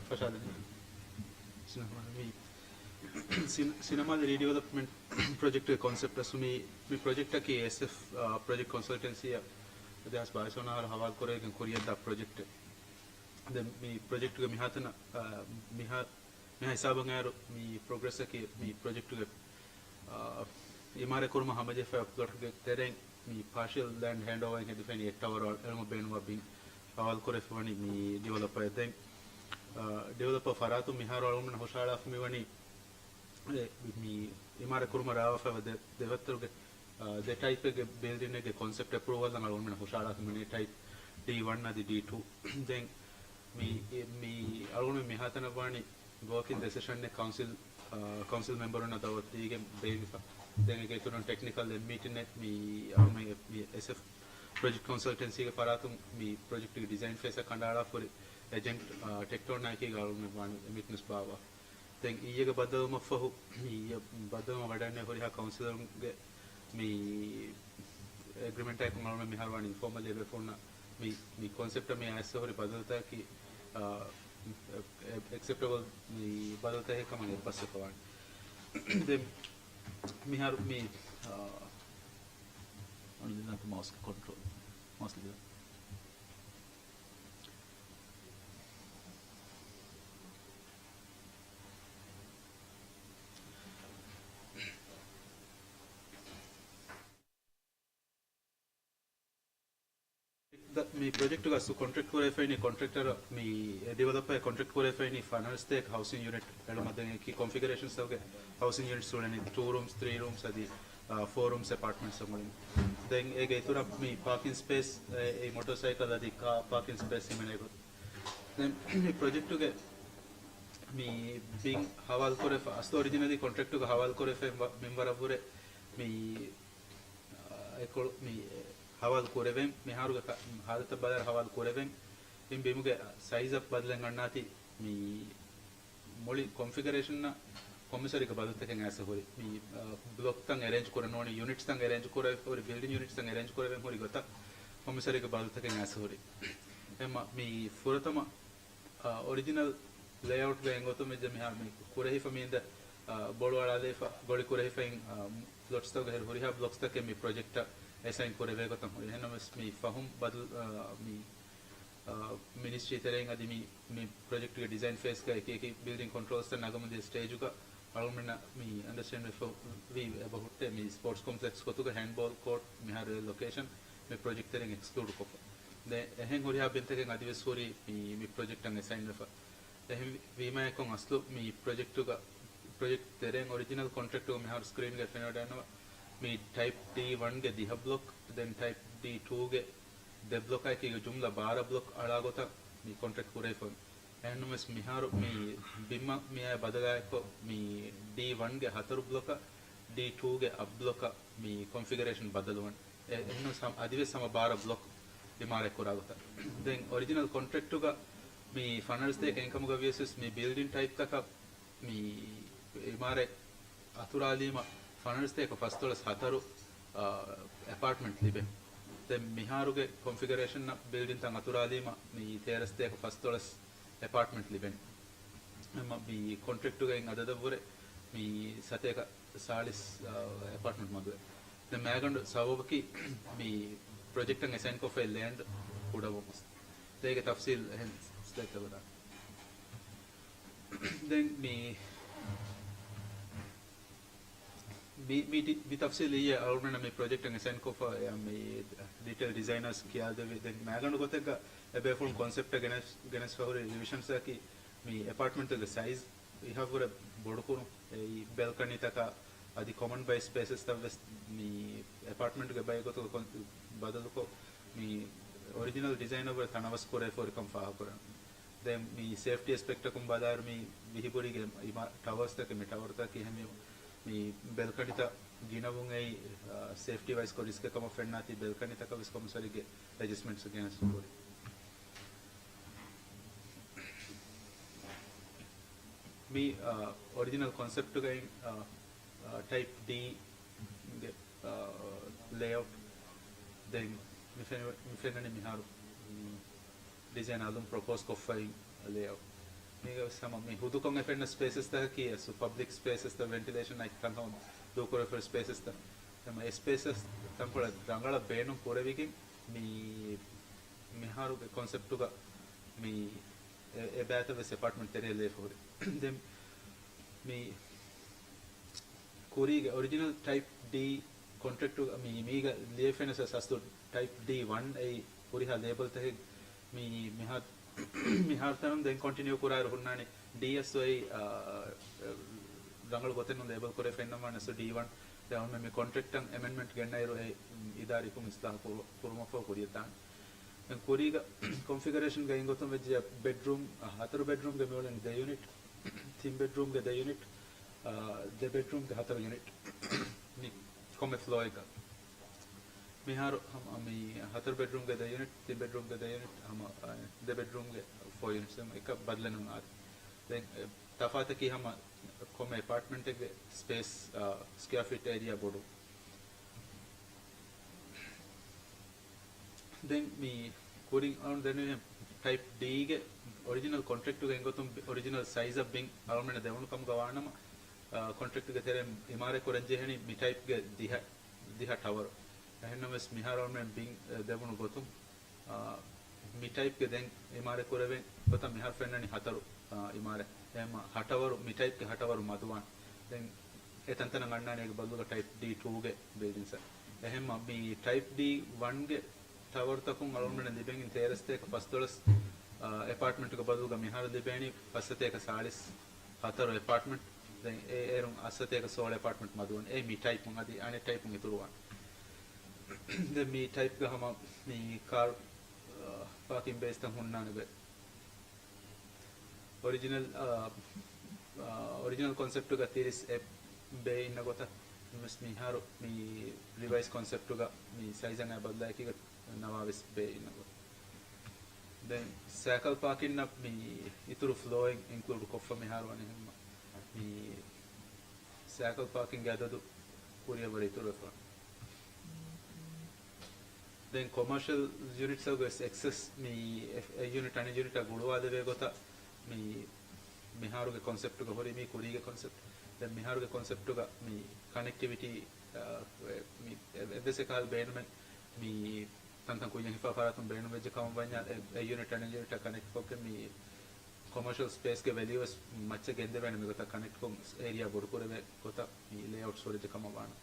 ފަށާދެން. ސިނަމާ މި ސިން-، ސިނަމާގެ ރީޑިވެލޮޕްމަންޓް ޕްރޮޖެކްޓްގެ ކޮންސެޕްޓް އަސްލު މި، މި ޕްރޮޖެކްޓަކީ އެސްއެފް، އާ، ޕްރޮޖެކްޓް ކޮންސަލްޓެންސީއަށް ދެހާސް ބާވީސް ވަނަ އަހަރު ހަވާލު ކުރެވިގެން ކުރިއަށްދާ ޕްރޮޖެކްޓެއް. ދެން މި ޕްރޮޖެކްޓްގެ މިހާތަނަށް، އާ، މިހާ، މިހާ ހިސާބަށް އައިއިރު މި ޕްރޮގްރެސްއަކީ މި ޕްރޮޖެކްޓްގެ، އާ، އިމާރާތް ކުރުމަށް ހަމަޖެހިފައި ޕްލޮޓްގެ ތެރެއިން މި ޕާޝިއަލް ލޭންޑް ހޭންޑް އޯވަރ އިން ހެދިފައިނީ އެއް ޓަވަރު އަޅު-، އެޅުމަށް ބޭނުންވާ ބިން ހަވާލު ކުރެވިފައިވަނީ މި ޑިވެލޮޕަރ ދެން، އާ، ޑިވެލޮޕަރ ފަރާތުން މިހާރު އަޅުގަނޑު ހުށަހަޅާފަ މިވަނީ އެ، މި އިމާރާތް ކުރުމަށް ރާވާފައިވާ ދެ-، ދެވައްތަރުގެ، އާ، ދެ ޓައިޕެއްގެ ބިލްޑިންއެއްގެ ކޮންސެޕްޓް އެޕްރޫވަލް އަޅުގަނޑުމެން ހުށަހަޅާފަ މިވަނީ ޓައިޕް ޑީ ވަން އަދި ޑީ ޓޫ. ދެން މި، މި އަޅުގަނޑު މިހާތަނަށް ވާނީ ގޯކިން ދެ ސެޝަންއެއް ކައުންސިލް، އާ، ކައުންސިލް މެމްބަރުންނަށް ދައުވަތު ދީގެން ބޭއްވިފަ. ދެން އޭގެ އިތުރުން ޓެކްނިކަލް އެއް މީޓިންއެއް މި އަޅުގަނޑުމެން މި އެސްއެފް ޕްރޮޖެކްޓް ކޮންސަލްޓެންސީގެ ފަރާތުން މި ޕްރޮޖެކްޓްގެ ޑިޒައިން ފޭސްއަށް ކަނޑައަޅާފަ ހުރި އެޖެންޓް، އާ، ޓެކްޓޯން ނާއިކީގެ އަޅުގަނޑުމެން ވާނީ އެ މީޓިން ބާއްވާ. ދެން އިއްޔެގެ ބައްދަލުވުމަށްފަހު، މި އިއްޔެ ބައްދަލުވުމަށް ވަޑައިގެންނެވި ހުރިހާ ކައުންސިލަރުންގެ މި އެގްރިމެންޓާއެކު އަޅުގަނޑުމެން މިހާރު ވާނީ އިންފޯމަލް އެބޭފުޅުންނަށް މި، މި ކޮންސެޕްޓަށް މި އައިސް ހުރި ބަދަލުތަކަކީ، އާ، އެ-، އެ-، އެކްސެޕްޓަބަލް މި ބަދަލުތަކެއް ކަމަށް އެއްބަސްވެފަ ވާނެ. ދެން މިހާރު މި، އާ، އަން ލިދާން މައުސްގެ ކޮންޓްރޯލް. މައުސް ލިދާން. މި ޕްރޮޖެކްޓުގަ ކޮންޓްރެކްޓް ކުރެވިފައިނީ ކޮންޓްރެކްޓަރ މި ޑިވެލޮޕަރ ކޮންޓްރެކްޓް ކުރެވިފައިނީ ފަނަރަ ސަތޭކަ ހައުސިން ޔުނިޓް އެޅުމަށް ދެން އެކި ކޮންފިގަރޭޝަންސް ގެ ހައުސިން ޔުނިޓްސް އުޅެނީ ޓޫ ރޫމްސް، ތްރީ ރޫމްސް އަދި، އާ، ފޯ ރޫމްސް އެޕާޓްމަންޓްސް އުޅެނީ. ދެން އޭގެ އިތުރަށް މި ޕާކިން ސްޕޭސް، އެ، އެ މޮޓޯސައިކަލް އަދި ކާ ޕާކިން ސްޕޭސް ހިމެނޭ ގޮތް. ދެން މި ޕްރޮޖެކްޓުގެ މި ބިން ހަވާލު ކުރެފަ، އަސްލު އޮރިޖިނަލީ ކޮންޓްރެކްޓުގަ ހަވާލު ކުރެފައި ވަ-، މިންވަރަށްވުރެ މި، އާ، އެކޮޅު މި ހަވާލު ކުރެވެން، މިހާރުގެ ކަ-، ހާލަތަށް ބަލާއިރު ހަވާލު ކުރެވެން، މި ބިމުގެ ސައިޒަށް ބަދަލެއް އަންނާތީ މި މުޅި ކޮންފިގަރޭޝަންއަށް ކޮމިސަރީގެ ބަދަލުތަކެއް އައިސް ހުރި. މި، އާ، ބްލޮކްތައް އެރޭންޖް ކުރަން ނޫނީ ޔުނިޓްސްތައް އެރޭންޖް ކުރެ-، ހުރި ބިލްޑިން ޔުނިޓްސްތައް އެރޭންޖް ކުރެވެން ހުރި ގޮތަށް ކޮމިސަރީގެ ބަދަލުތަކެއް އައިސް ހުރި. އެމަ މި ފުރަތަމަ، އާ، އޮރިޖިނަލް ލޭއައުޓްގަ އެނގޮތުން ވެއްޖެ މިހާ މި ކުރެހިފަ މީނދެ، އާ، ބޮޅު އަޅާލައިފަ ގޮޅި ކުރެހިފައިން، އާ، ފްލޮޓްސްތަކުގެ ހުރިހާ ބްލޮކްސްތަކެއް މި ޕްރޮޖެކްޓަށް އެސައިން ކުރެވޭ ގޮތަށް ހުރި. އެހެންނަމަވެސް މި ފަހުން ބަދަލު، އާ، މި އާ، މިނިސްޓްރީ ތެރެއިން އަދި މި، މި ޕްރޮޖެކްޓްގެ ޑިޒައިން ފޭސްގަ އެކި އެކި ބިލްޑިން ކޮންޓްރޯލްސްތައް ނަގަމުންދިޔަ ސްޓޭޖުގަ އަޅުގަނޑުމެންނަށް މި އަންޑަސްޓޭންޑް ވެފަ ވީ އެބަ ހުއްޓޭ މި ސްޕޯޓްސް ކޮމްޕްލެކްސް ގޮތުގަ ހޭންޑްބޯލް ކޯޓް މިހާރު ލޮކޭޝަން މި ޕްރޮޖެކްޓް ތެރެއިން އެކްސްކްލޫޑް ކޮށްފަ. ދެ އެހެން ހުރިހާ ބިންތަކެއް އަދިވެސް ހުރީ މި، މި ޕްރޮޖެކްޓަށް އެސައިން ވެފަ. އެހެން ވީމާއެކު އަސްލު މި ޕްރޮޖެކްޓުގަ، ޕްރޮޖެކްޓް ތެރެއިން އޮރިޖިނަލް ކޮންޓްރެކްޓުގަ މިހާރު ސްކްރީންގައި ފެނިވަޑައިގަންނަވާ މި ޓައިޕް ޑީ ވަންގެ ދިހަ ބްލޮކް، ދެން ޓައިޕް ޑީ ޓޫގެ ދެ ބްލޮކާއެކީގެ ޖުމްލަ ބާރަ ބްލޮކް އަޅާ ގޮތަށް މި ކޮންޓްރެކްޓް ކުރެވިފަ. އެހެންނަމަވެސް މިހާރު މި ބިމަށް މިއާއި ބަދަލާއެއްކޮށް، މި ޑީ ވަންގެ ހަތަރު ބްލޮކަށް، ޑީ ޓޫގެ އަށް ބްލޮކަށް މި ކޮންފިގަރޭޝަން ބަދަލުވަން. އެ-، އެހެންނަމަވެސް ހަމަ-، އަދިވެސް ހަމަ ބާރަ ބްލޮކް އިމާރާތް ކުރާ ގޮތަށް. ދެން އޮރިޖިނަލް ކޮންޓްރެކްޓުގަ މި ފަނަރަ ސަތޭކަ އެންކަމުގަ ވިޔަސް މި ބިލްޑިން ޓައިޕްތަކަށް މި އިމާރާތް އަތުރާލީމަ ފަނަރަ ސަތޭކަ ފަސްދޮޅަސް ހަތަރު، އާ، އެޕާޓްމަންޓް ލިބެން. ދެން މިހާރުގެ ކޮންފިގަރޭޝަން ބިލްޑިންތައް އަތުރާލީމަ މި ތޭރަ ސަތޭކަ ފަސްދޮޅަސް އެޕާޓްމަންޓް ލިބެން. އެމަ މި ކޮންޓްރެކްޓުގައި އަދަދަށްވުރެ މި ސަތޭކަ ސާޅީސް، އާ، އެޕާޓްމަންޓް މަދުވެ. ދެން މައިގަނޑު ސަބަބަކީ މި ޕްރޮޖެކްޓަށް އެސައިން ކޮށްފައި ލޭންޑް ކުޑަވުމަސް. ދޭގެ ތަފްސީލް އެހެން ސްލައިޑްތައް ބަލާ. ދެން މި، މި، މި ޑި-، މި ތަފްސީލް އިއްޔެ އަޅުގަނޑަށް މި ޕްރޮޖެކްޓަށް އެސައިން ކޮށްފަ، އެ، މި ޑީޓެއިލް ޑިޒައިނަރސް ކިޔާދެވި. ދެން މައިގަނޑު ގޮތެއްގަ އެބޭފުޅުން ކޮންސެޕްޓަށް ގެނެސް-، ގެނެސްފަ ހުރި ރިވިޝަންސްއަކީ މި އެޕާޓްމަންޓްގެ ސައިޒް އިހަށްވުރެ ބޮޑުކުރުން، އެއީ ބެލްކަނީތަކާ އަދި ކޮމަން ބައި ސްޕޭސަސްތައް ވެސް މި އެޕާޓްމަންޓްގެ ބައި ގޮތުގަ ކޮން-، ބަދަލުކޮށް، މި އޮރިޖިނަލް ޑިޒައިނަށްވުރެ ތަނަވަސް ކުރެވިފަ ހުރިކަން ފާހަގަކުރަން. ދެން މި ސޭފްޓީ އެސްޕެކްޓަކުން ބަލާއިރު މި ވިހިބުރީގެ އިމާ-، ޓަވަރސްތަކެއް، މި ޓަވަރތަކީ އެހެންވީމަ، މި ބެލްކަނިތައް ގިނަވުން އެއީ، އާ، ސޭފްޓީ ވައިސް ކޮށް ރިސްކެއް ކަމަށް ފެންނާތީ، ބެލްކަނިތަކަށް ވެސް ކޮމިސަރީގެ އެޖަސްޓްމަންޓްސް ގެނެސް ހުރި. މި، އާ، އޮރިޖިނަލް ކޮންސެޕްޓުގައި، އާ، އާ، ޓައިޕް ޑީ ގެ، އާ، ލޭއައުޓް. ދެން މި ފެން-، މި ފެންނަނީ މިހާރު، މި ޑިޒައިން އަލުން ޕްރޮޕޯސް ކޮށްފައި ލޭއައުޓް. މީގަ ވެސް ހަމަ މި ހުދުކޮށް އެ ފެންނަ ސްޕޭސަސްތަކަކީ އަސް ޕަބްލިކް ސްޕޭސަސްތައް، ވެންޓިލޭޝަން އައި ތަންކަމަށް ދޫކުރެވިފައި ސްޕޭސަސްތައް. ހަމަ އެ ސްޕޭސަސް ތަންކޮޅެއް ރަނގަޅަށް ބޭނުން ކުރެވިގެން މި މިހާރުގެ ކޮންސެޕްޓުގަ މި އެ-، އެބައިތައް ވެސް އެޕާޓްމަންޓް ތެރޭ ލޭފަ ހުރި. ދެން މި ކުރީގެ އޮރިޖިނަލް ޓައިޕް ޑީ ކޮންޓްރެކްޓު މި-، މީގަ ލިޔެފެނަސް އަސްލު ޓައިޕް ޑީ ވަން އެއީ ހުރިހާ ލޭބަލްތަކެއް މި-، މިހާ-، މިހާރު ތަނުން ދެން ކޮންޓިނިއު ކުރާއިރު ހުންނާނެ ޑީ އެސް އޮއި، އާ، ރަނގަޅު ގޮތެއް ނޫން ލޭބަލް ކުރެ ފެންނަމާ އަސްލު ޑީ ވަން. ދެން މި ކޮންޓްރެކްޓަށް އެމެންޑްމަންޓް ގެންނައިރު އެ އިދާރީކުން އިސްލާހު ކުރު-، ކުރުމަށްފަހު ކުރިއަށްދާނެ. ދެން ކުރީގަ ކޮންފިގަރޭޝަންގައި އިން ގޮތުން ވެއްޖެ ބެޑްރޫމް، އަ، ހަތަރު ބެޑްރޫމްގެ މިއުޅެނީ ދެ ޔުނިޓް، ތިން ބެޑްރޫމްގެ ދެ ޔުނިޓް، އަ، ދެ ބެޑްރޫމްގެ ހަތަރު ޔުނިޓް. މި ކޮންމެ ފްލޯއެއްގަ. މިހާރު ހަމަ މި ހަތަރު ބެޑްރޫމްގެ ދެ ޔުނިޓް، ތިން ބެޑްރޫމްގެ ދެ ޔުނިޓް، ހަމަ، އަ، ދެ ބެޑްރޫމްގެ ފޯ ޔުނިޓްސް އެކަށް ބަދަލެއް ނޫން އާދެ. ދެން އެ، ތަފާތަކީ ހަމަ ކޮންމެ އެޕާޓްމަންޓެއްގެ ސްޕޭސް، އަ، ސްކުއެއާ ފީޓް އޭރިއާ ބޮޑު. ދެން މި ކުރިން އަޅުން ދެން ޓައިޕް ޑީގެ އޮރިޖިނަލް ކޮންޓްރެކްޓުގެ އިންގޮތުން އޮރިޖިނަލް ސައިޒަށް ބިން އަޅުމެން ދެވުނު ކަމުގަ ވާނަމަ، އަ، ކޮންޓްރެކްޓުގެ ތެރެއިން އިމާރާތް ކުރަން ޖެހެނީ މި ޓައިޕްގެ ދިހަ، ދިހަ ޓަވަރު. އެހެންނަމަވެސް މިހާރު އަޅުމެން ބިން، އެ، ދެވުނު ގޮތުން، އާ، މި ޓައިޕްގެ ދެން އިމާރާތް ކުރެވޭ ގޮތަށް މިހާރު ފެންނަނީ ހަތަރު، އާ، އިމާރާތް. އެހެންމަ ހަ ޓަވަރު، މި ޓައިޕްގެ ހަ ޓަވަރު މަދުވާން. ދެން އެ ތަންތަނަށް އަންނާނެ އޭގެ ބަދަލުގަ ޓައިޕް ޑީ ޓޫގެ ބިލްޑިންގްސް. އެހެންމަ މި ޓައިޕް ޑީ ވަންގެ ޓަވަރުތަކުން އަޅުގަނޑަށް ލިބެން ތޭރަ ސަތޭކަ ފަސްދޮޅަސް، އާ، އެޕާޓްމަންޓްގެ ބަދަލުގަ މިހާރު ލިބޭނީ ފަސް ސަތޭކަ ސާޅީސް ހަތަރު އެޕާޓްމަންޓް. ދެން އެ އޭރުން އަށް ސަތޭކަ ސޯޅަ އެޕާޓްމަންޓް މަދުވަން. އެ މި ޓައިޕުން އަދި އަނެއް ޓައިޕުން އިތުރުވާން. ދެން މި ޓައިޕްގަ ހަމަ މި ކާރު، އާ، ޕާކިން ބޭސްތައް ހުންނާނެ ބޭ. އޮރިޖިނަލް، އާ، އާ، އޮރިޖިނަލް ކޮންސެޕްޓުގަ ތިރީސް އެއް ބޭ އިންނަ ގޮތަށް ވެސް މިހާރު މި ރިވައިސް ކޮންސެޕްޓުގަ މި ސައިޒަށް އައި ބަދަލާއެކީގަ ނަވާވީސް ބޭ އިންނަ ގޮތަށް. ދެން ސައިކަލް ޕާކިންއަށް މި އިތުރު ފްލޯއެއް އިންކްލޫޑް ކޮށްފަ މިހާރު އަނެއް ހަމަ މި ސައިކަލް ޕާކިންގެ އަދަދު ކުރިއަށްވުރެ އިތުރުވެފަ. ދެން ކޮމާޝަލް ޔުނިޓްސްއަށް ވެސް އެކްސެސް މި އެ-، އެ ޔުނިޓް އަނެއް ޔުނިޓާ ގުޅުވާލެވޭ ގޮތަށް މި މިހާރުގެ ކޮންސެޕްޓުގަ ހުރި މީ ކުރީގެ ކޮންސެޕްޓް. ދެން މިހާރުގެ ކޮންސެޕްޓުގަ މި ކަނެކްޓިވިޓީ، އާ، މި އެ-، އެއްވެސް އެކަހަލަ ބޭނުމެއް މި ތަންތަން ކުއްޔަށް ހިފާ ފަރާތުން ބޭނުންވެއްޖެ ކަމަށް ވަންޏާ އެ-، އެ ޔުނިޓް އަނެއް ޔުނިޓާ ކަނެކްޓް ކޮށްގެން މި ކޮމާޝަލް ސްޕޭސްގެ ވެލިއުވެސް މައްޗަށް ގެންދެވޭނެ މިގޮތަށް ކަނެކްޓްކޮށް އޭރިއާ ބޮޑުކުރެވޭ ގޮތަށް މި ލޭއައުޓް ހުރެއްޖެ ކަމަށް ވާނެ.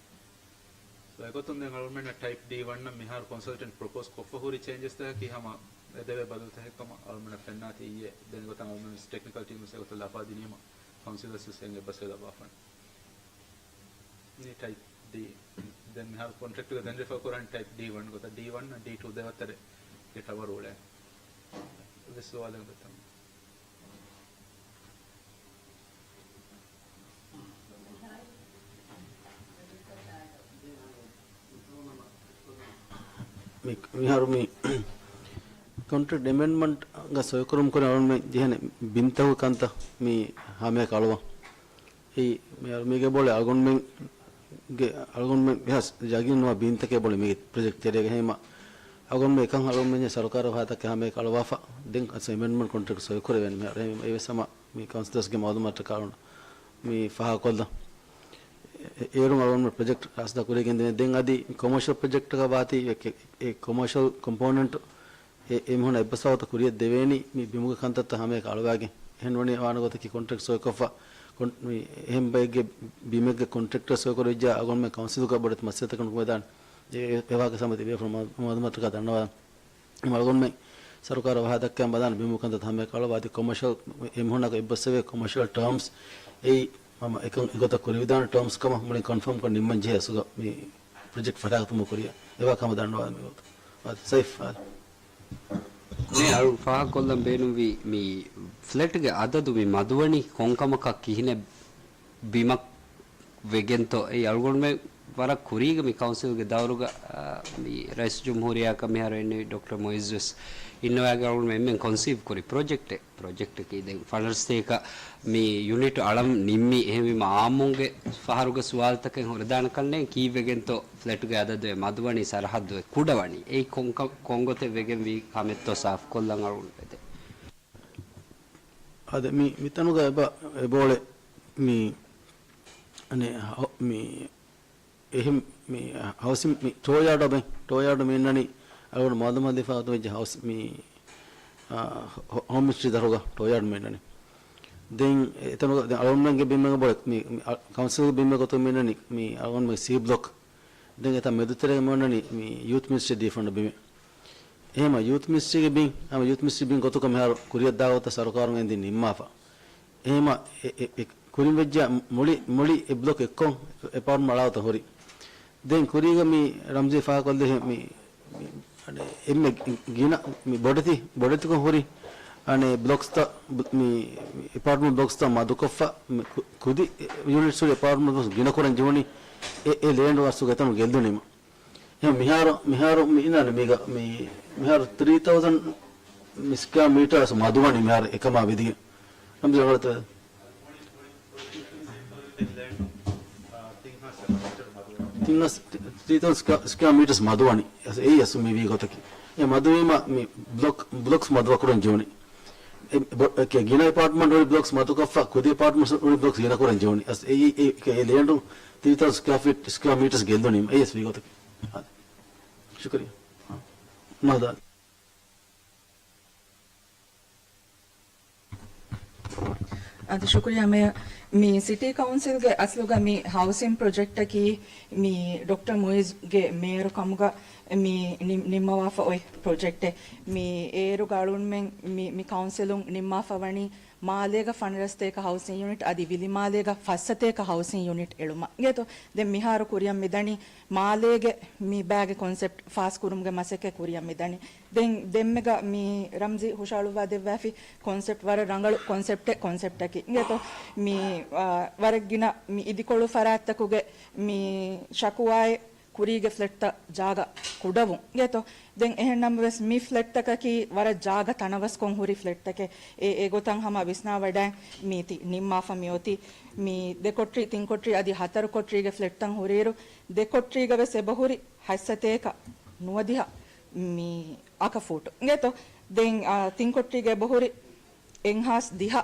ސޯ އެގޮތުން ދެން އަޅުގަނޑުމެންނަށް ޓައިޕް ޑީ ވަން އަށް މިހާރު ކޮންސަލްޓެންޓް ޕްރޮޕޯސް ކޮށްފަ ހުރި ޗޭންޖެސްތަކަކީ ހަމަ އެދެވޭ ބަދަލުތަކެއް ކަމަށް އަޅުގަނޑަށް ފެންނާތީ އިއްޔެ. ދެން ގޮތަށް އަޅުގަނޑު ޓެކްނިކަލް ޓީމް ވެސް އެގޮތަށް ލަފާ ދިނީމަ ކައުންސިލަރސް ވެސް އެނގޭ ބަސް ލައްވާފަން. މި ޓައިޕް ޑީ. ދެން މިހާރު ކޮންޓްރެކްޓްގަ ދެން ރިފާ ކުރާން ޓައިޕް ޑީ ވަން ގޮތަށް. ޑީ ވަން އަށް ޑީ ޓޫ ދެ ވައްތަރެއްގެ ޓަވަރު އުޅޭ. ވެސް ސުވާލެއް އުނދަތަން. މި-، މިހާރު މި ކޮންޓްރެކްޓް އެމެންޑްމަންޓްގަ ސޮއިކުރުމުގެ ކުރިން އަޅުގަނޑުމެން ޖެހޭނެ ބިންތަކުގެ ކަންތައް މި ހަމަޔަކަށް އަޅުވަން. އެއީ މި އަޅު-، މީގެ ބޯޅެ އަޅުގަނޑުމެންގެ، އަޅުގަނޑުމެން ވެސް ޔަގީންނުވާ ބިންތަކެއް ބޯޅެ މީގެ ޕްރޮޖެކްޓް ތެރޭގަ. އެހެންވީމަ އަޅުގަނޑުމެން އެކަން އަޅުގަނޑުމެން ސަރުކާރަށް ވާހަކަ ހަމަޔަކަށް އަޅުވާފަ. ދެން އަސް އެމެންޑްމަންޓް ކޮންޓްރެކްޓް ސޮއިކުރެވޭނެ މިހާރު. އެ-، އެވެސް ހަމަ މި ކައުންސިލަރސްގެ މައުލޫމާތަކަށް އަޅުގަނޑު މި ފާހަގަކޮށްލަން. އެ-، އޭރުން އަޅުގަނޑު ޕްރޮޖެކްޓް ރާސްދާ ކުރިޔަށް ގެންދެވޭ. ދެން އަދި ކޮމާޝަލް ޕްރޮޖެކްޓަކަށް ވާތީ އެ-، އެ-، އެ ކޮމާޝަލް ކޮމްޕޯނެންޓް އެ-، އެމީހުންނަށް އެއްބަސްވާގޮތަށް ކުރިޔަށް ދެވޭނީ މި ބިމުގެ ކަންތައްތައް ހަމަޔަކަށް އަޅުވާގެން. އެހެން ވަނީ ވާނެ ގޮތަކީ ކޮންޓްރެކްޓް ސޮއިކޮށްފަ ކޮން-، މި އެހެން ބައެއްގެ ބިމެއްގެ ކޮންޓްރެކްޓަރ ސޮއިކުރެވިއްޖާ އަޅުގަނޑުމެން ކައުންސިލުގަ ބޮޑެތި މަސައްކަތަކަށް ނުކުމެދާނެ. އެ-، އެ-، އެވާހަކަ ސަމަތި ބޭފުޅުން މަ-، މައުލޫމާތުގަ ދަންނަވާ. އަޅުގަނޑުމެން ސަރުކާރަށް ވާހަކަ ދައްކަން ބަލާނެ ބިމުގެ ކަންތައް ހަމަޔަކަށް އަޅުވާ އަދި ކޮމާޝަލް އެމީހުންނަކަށް އެއްބަސްވެވޭ ކޮމާޝަލް ޓާމްސް އެއީ ހަމަ އެކަން އެގޮތަށް ކުރެވިދާނެ ޓާމްސް ކަމަށް މުޅިން ކޮންފާމްކޮށް ނިންމަން ޖެހޭ އަސްލުގަ މި ޕްރޮޖެކްޓް ފަޓާކަތުމަށް ކުރިޔަށް އެވާ ކަމަށް ދަންނަވާ މި ވަގުތު. އާދެ، ސައިފް، އާދެ. މި އަޅު ފާހަގަކޮށްލަން ބޭނުންވީ މި ފްލެޓްގެ އަދަދު މި މަދުވަނީ ކޮންކަމަކަށް ކިހިނެއް ބިމަށް ވެގެންތޯ؟ އެއީ އަޅުގަނޑުމެން ވަރަށް ކުރީގަ މި ކައުންސިލްގެ ދައުރުގަ، އާ، މި ރައީސް ޖުމްހޫރިއްޔާއަކަށް މިހާރު އެން ޑޮކްޓަރ މުއިއްޒު ވެސް އިންނަވާގެ އަޅުގަނޑުމެން އެންމެން ކޮންސީވް ކުރި ޕްރޮޖެކްޓެއް. ޕްރޮޖެކްޓަކީ ދެން ފަންޑަރސްތޭކަ މި ޔުނިޓް އަޅަން ނިންމީ. އެހެންވީމަ އާއްމުންގެ ފަހަރުގެ ސުވާލުތަކެއް ހުރެދާނެ ކަންނޭނގެ ކީއްވެގެންތޯ ފްލެޓްގެ އަދަދު އެ މަދުވަނީ ސަރަހައްދު އެ ކުޑަވަނީ. އެއީ ކޮންކަ-، ކޮންގޮތެއް ވެގެންވީ ކަމެއްތޯ ސާފުކޮށްލަން އަޅުގަނޑު އެދެން. އާދެ، މި، މިތަނުގަ އެބަ-، އެބޯޅެ މި، އަނެއް، ހަ-، މި، އެހެން މި ހައުސިން މި ޓޯޔާޑަށް ބެ-، ޓޯޔާޑަށް މި އިންނަނީ އަޅުގަނޑު މައުލޫމާތު ދީފަ ގޮތުން ވެއްޖެ ހައުސް މި، އާ، ހޯ-، ހޯމް މިނިސްޓްރީ ދަށުގަ ޓޯޔާޑަށް މި އިންނަނީ. ދެން އެތަނުގަ ދެން އަޅުގަނޑުމެންގެ ބިމެއް ބޮޑެ-، މި، މި އަ-، ކައުންސިލްގެ ބިމެއް ގޮތުން މި އިންނަނީ މި އަޅުގަނޑުމެން ސީ ބްލޮކް. ދެން އެތަން މެދުތެރޭގަ މި އޮންނަނީ މި ޔޫތު މިނިސްޓްރީ ދީފަ ބިމެއް. އެހެންވީމަ ޔޫތު މިނިސްޓްރީގެ ބިން، ހަމަ ޔޫތު މިނިސްޓްރީ ބިން ގޮތުގަ މިހާރު ކުރިއަށް ދާ ގޮތަށް ސަރުކާރުން އެންދި ނިންމާފަ. އެހެންވީމަ އެ، އެ، އެ ކުރިން ވެއްޖެ މުޅި، މުޅި އެ ބްލޮކް އެއްކޮށް އެޕާޓްމަންޓް އަޅާ ގޮތަށް ހުރި. ދެން ކުރީގަ މި ރަމްޒީ ފާހަގަކޮށްލި މި، މި، އަނެއް، އެންމެ ގިނަ މި ބޮޑެތި، ބޮޑެތިކޮށް ހުރި، އަނެއް، ބްލޮކްސްތައް، ބް-، މި، މި އެޕާޓްމަންޓް ބްލޮކްސްތައް މަދުކޮށްފަ، މި ކު-، ކުދި ޔުނިޓްސް ހުރި އެޕާޓްމަންޓް ބްލޮކްސް ގިނަކުރަން ޖެހުނީ އެ، އެ ލޭންޑް އަސްލުގަ އެތަނުން ގެއްލުނީމަ. އެ މިހާރު، މިހާރު މި އިންނާނެ މީގަ، މި، މިހާރު ތްރީ ތައުޒަންޑް މި ސްކައި މީޓަރސް މަދުވަނީ މިހާރު އެކަމާ ވިދިގެން. ރަމްޒީ ރަނގަޅަށް ތެރޭ. ތިން ހާސް ތިރީސް ސްކަ-، ސްކައި މީޓަރސް މަދުވަނީ. އެ-، އެއީ އަސްލު މި ވީ ގޮތަކީ. އެ މަދުވީމަ މި ބްލޮކް، ބްލޮކްސް މަދުވަކުރަން ޖެހުނީ. އެ ބޮ-، އެ ކެ-، ގިނަ އެޕާޓްމަންޓް ހުރި ބްލޮކްސް މަދުކޮށްފަ، ކުދި އެޕާޓްމަންޓްސް ހުރި ބްލޮކްސް ގިނަކުރަން ޖެހުނީ. އަސް އެއީ އެ، އެ ލޭންޑު ތިރީސް ސްކައި ފީޓް، ސްކައި މީޓަރސް ގެއްލުނީމަ. އެއީ އަސްލު ވީ ގޮތަކީ. އާދެ. ޝުކުރިއްޔާ. މާދާ. އަދި ޝުކުރިއްޔާ މޭޔަރ. މި ސިޓީ ކައުންސިލްގެ އަސްލުގަ މި ހައުސިން ޕްރޮޖެކްޓަކީ މި ޑޮކްޓަރ މުއިޒްގެ މޭޔަރު ކަމުގަ މި ނި-، ނިންމަވާފަ އޮތް ޕްރޮޖެކްޓެއް. މި އޭރުގަ އަޅުގަނޑުމެން މި، މި ކައުންސިލުން ނިންމާފަ ވަނީ މާލޭގަ ފަނަރަސްތޭކަ ހައުސިން ޔުނިޓް އަދި ވިލިމާލޭގަ ފައްސަތޭކަ ހައުސިން ޔުނިޓް އެޅުމަށް. އިނގޭތޯ؟ ދެން މިހާރު ކުރިއަށް މިދަނީ މާލޭގެ މި ބައިގެ ކޮންސެޕްޓް ފާސްކުރުމުގެ މަސައްކަތް ކުރިއަށް މިދަނީ. ދެން ދެންމެގަ މި ރަމްޒީ ހުށައަޅުއްވާ ދެއްވާފި ކޮންސެޕްޓް ވަރަށް ރަނގަޅު ކޮންސެޕްޓެއް، ކޮންސެޕްޓަކީ. އިނގޭތޯ؟ މި، އާ، ވަރަށް ގިނަ މި އިދިކޮޅު ފަރާތްތަކުގެ މި ޝަކުވާއެއް ކުރީގެ ފްލެޓްތައް ޖާގަ ކުޑަވުން. އިނގޭތޯ؟ ދެން އެހެން ނަމަވެސް މި ފްލެޓްތަކަކީ ވަރަށް ޖާގަ ތަނަވަސްކޮށް ހުރި ފްލެޓްތަކެއް. އެ، އެ ގޮތަށް ހަމަ ވިސްނާވަޑައި މީތި ނިންމާފަ މިއޮތީ. މި ދެ ކޮޓްރި، ތިން ކޮޓްރި އަދި ހަތަރު ކޮޓްރީގެ ފްލެޓްތައް ހުރިއިރު، ދެ ކޮޓްރީގަ ވެސް އެބަހުރި ހަތްސަތޭކަ ނުވަދިހަ މި އަކަފޫޓު. އިނގޭތޯ؟ ދެން، އާ، ތިން ކޮޓްރީގަ އެބަހުރި އެއްހާސް ދިހަ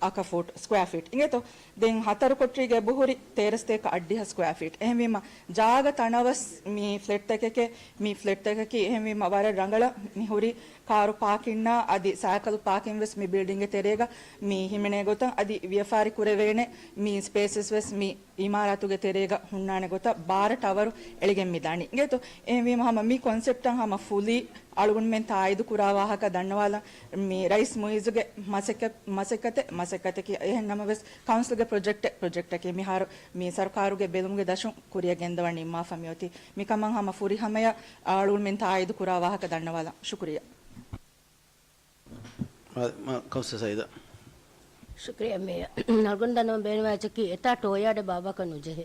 އަކަފޫޓު، ސްކޮއާ ފީޓް. އިނގޭތޯ؟ ދެން ހަތަރު ކޮޓްރީގަ އެބަހުރި ތޭރަސްތޭކަ އަށްޑިހަ ސްކޮއާ ފީޓް. އެހެންވީމަ، ޖާގަ ތަނަވަސް މި ފްލެޓްތަކެކޭ، މި ފްލެޓްތަކަކީ. އެހެންވީމަ، ވަރަށް ރަނގަޅަށް މި ހުރި ކާރު ޕާކިންނާ އަދި ސައިކަލް ޕާކިން ވެސް މި ބިލްޑިންގެ ތެރޭގަ މި ހިމެނޭ ގޮތަށް އަދި ވިޔަފާރި ކުރެވޭނެ މި ސްޕޭސަސް ވެސް މި އިމާރާތުގެ ތެރޭގަ ހުންނާނެ ގޮތަށް ބާރަ ޓަވަރު އެޅިގެން މި ދާނީ. އިނގޭތޯ؟ އެހެންވީމަ ހަމަ މި ކޮންސެޕްޓަށް ހަމަ ފުލީ އަޅުގަނޑުމެން ތާއީދު ކުރާ ވާހަކަ ދަންނަވާލަން މި ރައީސް މުއިއްޒުގެ މަސައްކަ-، މަސައްކަތެއް، މަސައްކަތަކީ. އެހެން ނަމަވެސް ކައުންސިލްގެ ޕްރޮޖެކްޓެއް، ޕްރޮޖެކްޓަކީ. މިހާރު މި ސަރުކާރުގެ ބެލުމުގެ ދަށުން ކުރިއަށް ގެންދަވަން ނިންމާފަ މިއޮތީ. މިކަމަށް ހަމަ ފުރިހަމަޔަށް އަޅުގަނޑުމެން ތާއީދު ކުރާ ވާހަކަ ދަންނަވާލަން. ޝުކުރިއްޔާ. މާ، މާ، ކައުންސިލަރ ސައީދާ. ޝުކުރިއްޔާ މޭޔަރ. އަޅުގަނޑު ދަންނަވަން ބޭނުންވާ އެއްޗަކީ އެތާ ޓޯޔާޑެއް ބާއްވާކަށް ނުޖެހޭ.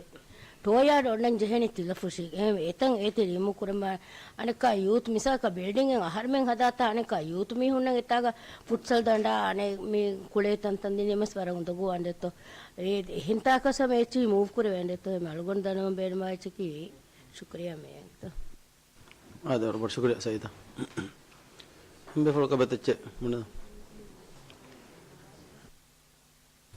ޓޯޔާޑް އޮންނަން ޖެހެނީ ތިލަފުށި. އެހެން އެތަން އޭތި ރިމޫވް ކުރަމާ، އަނެއްކާ ޔޫތު މިސާލަކަށް ބިލްޑިންގެއް އަހަރުމެން ހަދާތާ އަނެއްކާ ޔޫތު މީހުންނަށް އެތާގަ ފުޓްސަލް ދަނޑާ އަނެއް މި ކުޅޭ ތަންތަން ދިނީމަސް ވަރަށް އުނދަގޫ އަނދެއްތޯ. އެ އެހެން ތާކަސް ހަމަ އެއްޗިހި މޫވް ކުރެވޭނެތޯ އެ އަޅުގަނޑު ދަންނަވަން ބޭނުމާ އެއްޗަކީ ޝުކުރިޔާ މޭ. އާދެ، ވަރަށް ބޮޑަށް ޝުކުރިޔާ ސައީދާ. ބޭފުޅަކަށް ބެތެއްޗެއް ބުނެ.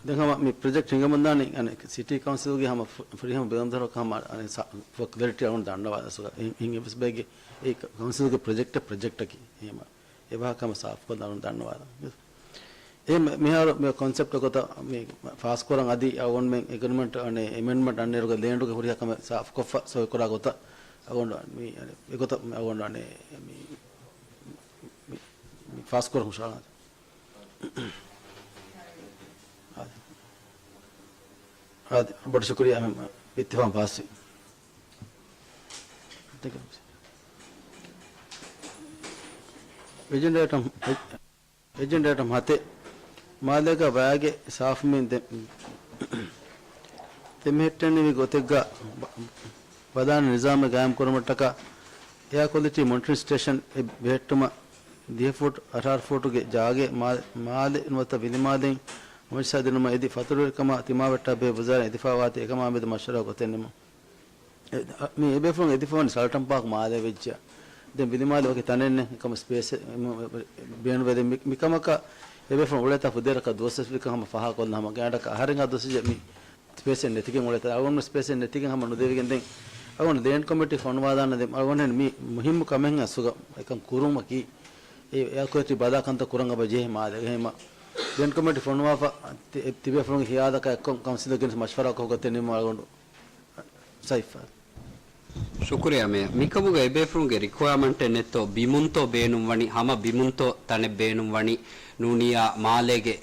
ދެން ހަމަ މި ޕްރޮޖެކްޓް ހިނގަމުންދާނީ، އަނެއް ސިޓީ ކައުންސިލްގެ ހަމަ ފު-، ފުރިހަމަ ބޭނުންތަކަށް ހަމަ އަނެއް ސަ-، ފޮ-، ކްލެރިޓީ އަޅުގަނޑު ދަންނަވާ ސުގަ. އިން، އިން އެވެސް ބޭގެ އެ ކައުންސިލްގެ ޕްރޮޖެކްޓެއް ޕްރޮޖެކްޓަކީ. އެހެމަ އެ ވާހަކަ ހަމަ ސާފުކޮށް އަޅުގަނޑު ދަންނަވާ. އެ މި-، މިހާރު މި ކޮންސެޕްޓް ގޮތަށް މި ފާސްކުރަން އަދި އަޅުގަނޑުމެން އެގްރިމެންޓް އަނެއް އެމެންޑްމަންޓް އަންނައިރުގަ ލޭންޑުގެ ހުރިހާ ކަމެއް ސާފުކޮށްފަ ސޮއި ކުރާ ގޮތަށް އަޅުގަނޑު މި އަނެއް އެގޮތަށް މި އަޅުގަނޑު އަނެއް މި، މި، މި ފާސްކުރަން ހުށަހަޅާ. އާދެ. އާދެ، ބޮޑަށް ޝުކުރިޔާ ހަމަ އިއްތިފާގުން ފާސްވި. އެޖެންޑާ އައިޓަމް، އެޖެންޑާ އައިޓަމް ހަތެއް، މާލޭގަ ވައިގެ ސާފުމިން ދެ-، ދެމެހެއްޓެނިވި ގޮތެއްގަ ބަ-، ބަލާނެ ނިޒާމެއް ގާއިމް ކުރުމަށްޓަކާ އެއާ ކޮލިޓީ މޮނިޓަރިން ސްޓޭޝަން އެއް ބެހެއްޓުމަށް ދިހަ ފޫޓް އަށާރަ ފޫޓުގެ ޖާގައެއް މާ-، މާލެ ނުވަތަ ވިލިމާލެއިން ހަމަޖައްސާ ދިނުމަށް އެދި ފަތުރުވެރިކަމާ ތިމާވެއްޓާ ބެހޭ ވުޒާރާ އެދިފާވާތީ އެކަމާ މެދު މަޝްވަރާ ގޮތެއް ނިމުން. އެ، މި އެބޭފުޅުން އެދިފަވަނީ ސަލްޓަން ޕާކް މާލޭ ވެއްޖެ. ދެން ވިލިމާލެ ވަކި ތަނެއް ނެތް ކަމަށް ސްޕޭސް ބޭނުންވެ. ދެން މި-، މިކަމަކަށް އެބޭފުޅުން އުޅޭތާ ފުދޭވަރަކަށް ދުވަސްވެސް ވީ ކަމަށް ހަމަ ފާހަގަކޮށްލަން ހަމަ ގާތްގަނޑަކަށް އަހަރެންހާ ދުވަސްވެއްޖެ މި ސްޕޭސްއެއް ނެތިގެން އުޅޭތާ އަޅުގަނޑު ސްޕޭސްއެއް ނެތިގެން ހަމަ ނުދެވިގެން ދެން އަޅުގަނޑު ލޭންޑް ކޮމިޓީ ފޮނުވާލާނެ ދެން އަޅުގަނޑު މި މުހިއްމު ކަމެއް ހިނގާ ސުގަ އެކަން ކުރުމަކީ އެ އެއާ ކޮލިޓީ ބަލާ ކަންތައް ކުރަން އެބަ ޖެހޭ މާލޭގަ. އެހެމަ ލޭންޑް ކޮމިޓީ ފޮނުވާފަ ތި-، ތިބޭފުޅުންގެ ހިޔާލަކާ އެއްކޮށް ކައުންސިލަށް ގެނެސް މަޝްވަރާ ކޮށް ގޮތެއް ނިމުމަށް އަޅުގަނޑު ސައިފާ. ޝުކުރިޔާ މޭޔަރ. މިކަމުގަ އެބޭފުޅުންގެ ރިކުއަރމަންޓެއް ނެތްތޯ، ބިމުންތޯ ބޭނުންވަނީ، ހަމަ ބިމުންތޯ ތަނެއް ބޭނުންވަނީ، ނޫނިއްޔާ މާލޭގެ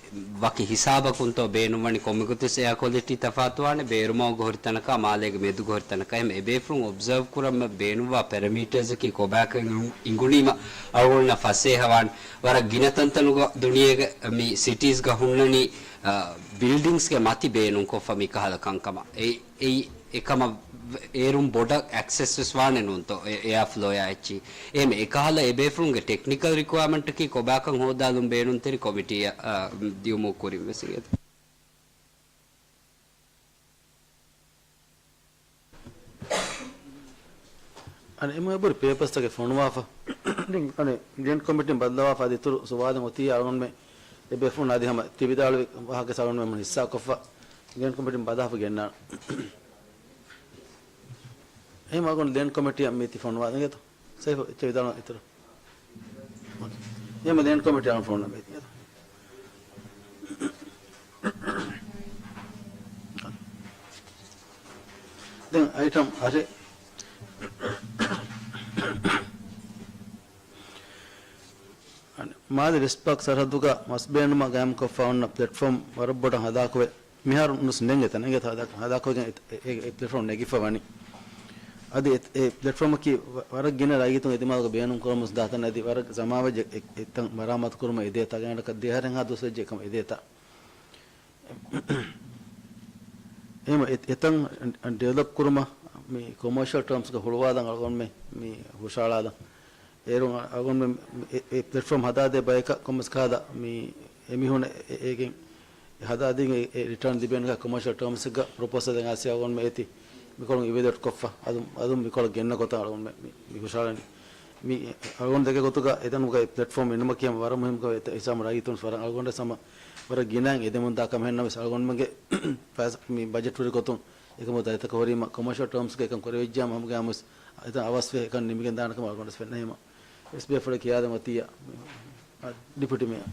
ވަކި ހިސާބަކުންތޯ ބޭނުންވަނީ، ކޮންމެގޮތަސް އެއާ ކޮލިޓީ ތަފާތުވާނެ، ބޭރުމަގުގަ ހުރި ތަނަކާ މާލޭގެ މެދުގަ ހުރި ތަނަކާ. އެހެން އެބޭފުޅުން އޮބްޒާވް ކުރަމަށް ބޭނުންވާ ޕެރަމީޓަރސްއަކީ ކޮބާކަން އިނގުނީމަ އަޅުގަނޑަށް ފަސޭހަވާން. ވަރަށް ގިނަ ތަންތަނުގަ ދުނިޔޭގެ މި ސިޓީސްގަ ހުންނަނީ، އަ، ބިލްޑިންގްސްގެ މަތި ބޭނުންކޮށްފަ މިކަހަލަ ކަންކަމަށް. އެ، އެއީ އެކަމަށް އޭރުން ބޮޑަށް އެކްސެސް ވެސް ވާނެ ނޫންތޯ، އެ، އެއާ ފްލޯޔާ އެއްޗި. އެހެން އެކަހަލަ އެބޭފުޅުންގެ ޓެކްނިކަލް ރިކުއަރމަންޓަކީ ކޮބާކަން ހޯދާލުން ބޭނުންތެރި ކޮމިޓީއަށް، އަ، ދިޔުމުގެ ކުރިން ވެސް އިނގޭތޯ. އަނެއް އެމަ އެބުރި ޕޭޕަސްތަކެއް ފޮނުވާފަ. ދެން އަނެއް ލޭންޑް ކޮމިޓީން ބައްލަވާފަ އަދި އިތުރު ސުވާލެއް އޮތީ އަޅުގަނޑުމެން އެބޭފުޅުން އަދި ހަމަ ތި ވިދާޅުވި ވާހަކަ އަޅުގަނޑުމެން ހިއްސާކޮށްފަ ލޭންޑް ކޮމިޓީން ބައްލަވާފަ ގެންނާނެ. އެހެން އަޅުގަނޑު ލޭންޑް ކޮމިޓީއަށް މީތި ފޮނުވާ އިނގޭތޯ. ސައިފު އެއްޗެއް ވިދާޅުވާ އިތުރު. އެހެން ލޭންޑް ކޮމިޓީ އަޅުގަނޑު ފޮނުވާ މީތި. ދެން އައިޓަމް އަށެއް. މާލެ ވެސްޓް ޕާކް ސަރަހައްދުގަ މަސް ބޭނުމަށް ގާއިމްކޮށްފަ އޮންނަ ޕްލެޓްފޯމް ވަރަށް ބޮޑަށް ހަދާކުވެ، މިހާރު ނުސް ނެނގެ ތަނެއް ހަދާ-، ހަދާކޮށްގެން އެ، އެ، އެ ޕްލެޓްފޯމް ނެގިފަ ވަނީ. އަދި އެ، އެ ޕްލެޓްފޯމަކީ ވަ-، ވަރަށް ގިނަ ރައްޔިތުން އެދިމާލުގަ ބޭނުން ކުރަމުން ދާ ތަނެއް. އަދި ވަރަށް ޒަމާން ވެއްޖެ އެ، އެތަން މަރާމާތު ކުރުމަށް އެދޭތާ. ގާތްގަނޑަކަށް ދެ އަހަރެއްހާ ދުވަސް ވެއްޖެ އެކަމަށް އެދޭތާ. އެހެން އެ-، އެތަން ޑިވެލޮޕް ކުރުމަށް މި ކޮމާޝަލް ޓާމްސްގަ ހުޅުވާލަން އަޅުގަނޑުމެން މި ހުށަހަޅާލަން. އޭރުން އަޅުގަނޑުމެން އެ، އެ ޕްލެޓްފޯމް ހަދާދޭ ބަޔަކަށް ކޮންމެސް ކަހަލަ މި އެމީހުން އެ، އޭގެން ހަދާދީގެން އެ، އެ ރިޓާން ލިބޭނެ ކޮމާޝަލް ޓާމްސްގަ ޕްރޮޕޯސަލް އެއް އައިސް އަޅުގަނޑުމެން އޭތި މިކޮޅުން އިވެލުއޭޓް ކޮށްފަ އަލު-، އަލުން މިކޮޅަށް ގެންނަ ގޮތަށް އަޅުގަނޑުމެން މި، މި ހުށަހަޅަނީ. މި އަޅުގަނޑު ދެކެ ގޮތުގަ އެތަނުގަ އެ ޕްލެޓްފޯމް އިނުމަކީ ހަމަ ވަރަށް މުހިންމު ކަމެއް. އެ ހިސާބުން ރައްޔިތުން ވަރަށް އަޅުގަނޑަށް ހަމަ ވަރަށް ގިނައިން އެދެމުންދާ ކަމެއް ނަމަވެސް އަޅުގަނޑުމެންގެ ފައިސާ މި ބަޖެޓް ހުރި ގޮތުން އެކަމު ދަތިތަކަށް ހުރީމަ ކޮމާޝަލް ޓާމްސްގަ އެކަން ކުރެވިއްޖާމަ ހަމަގައިމުވެސް އެތަން އަވަސްވެ އެކަން ނިމިގެން ދާނެ ކަމަށް އަޅުގަނޑަށް ފެންނަ ހިމަ ވެސް ބޭފުޅެއް ކިޔާދެން އޮތިއްޔާ ޑިޕިއުޓީ މޭޔަރ.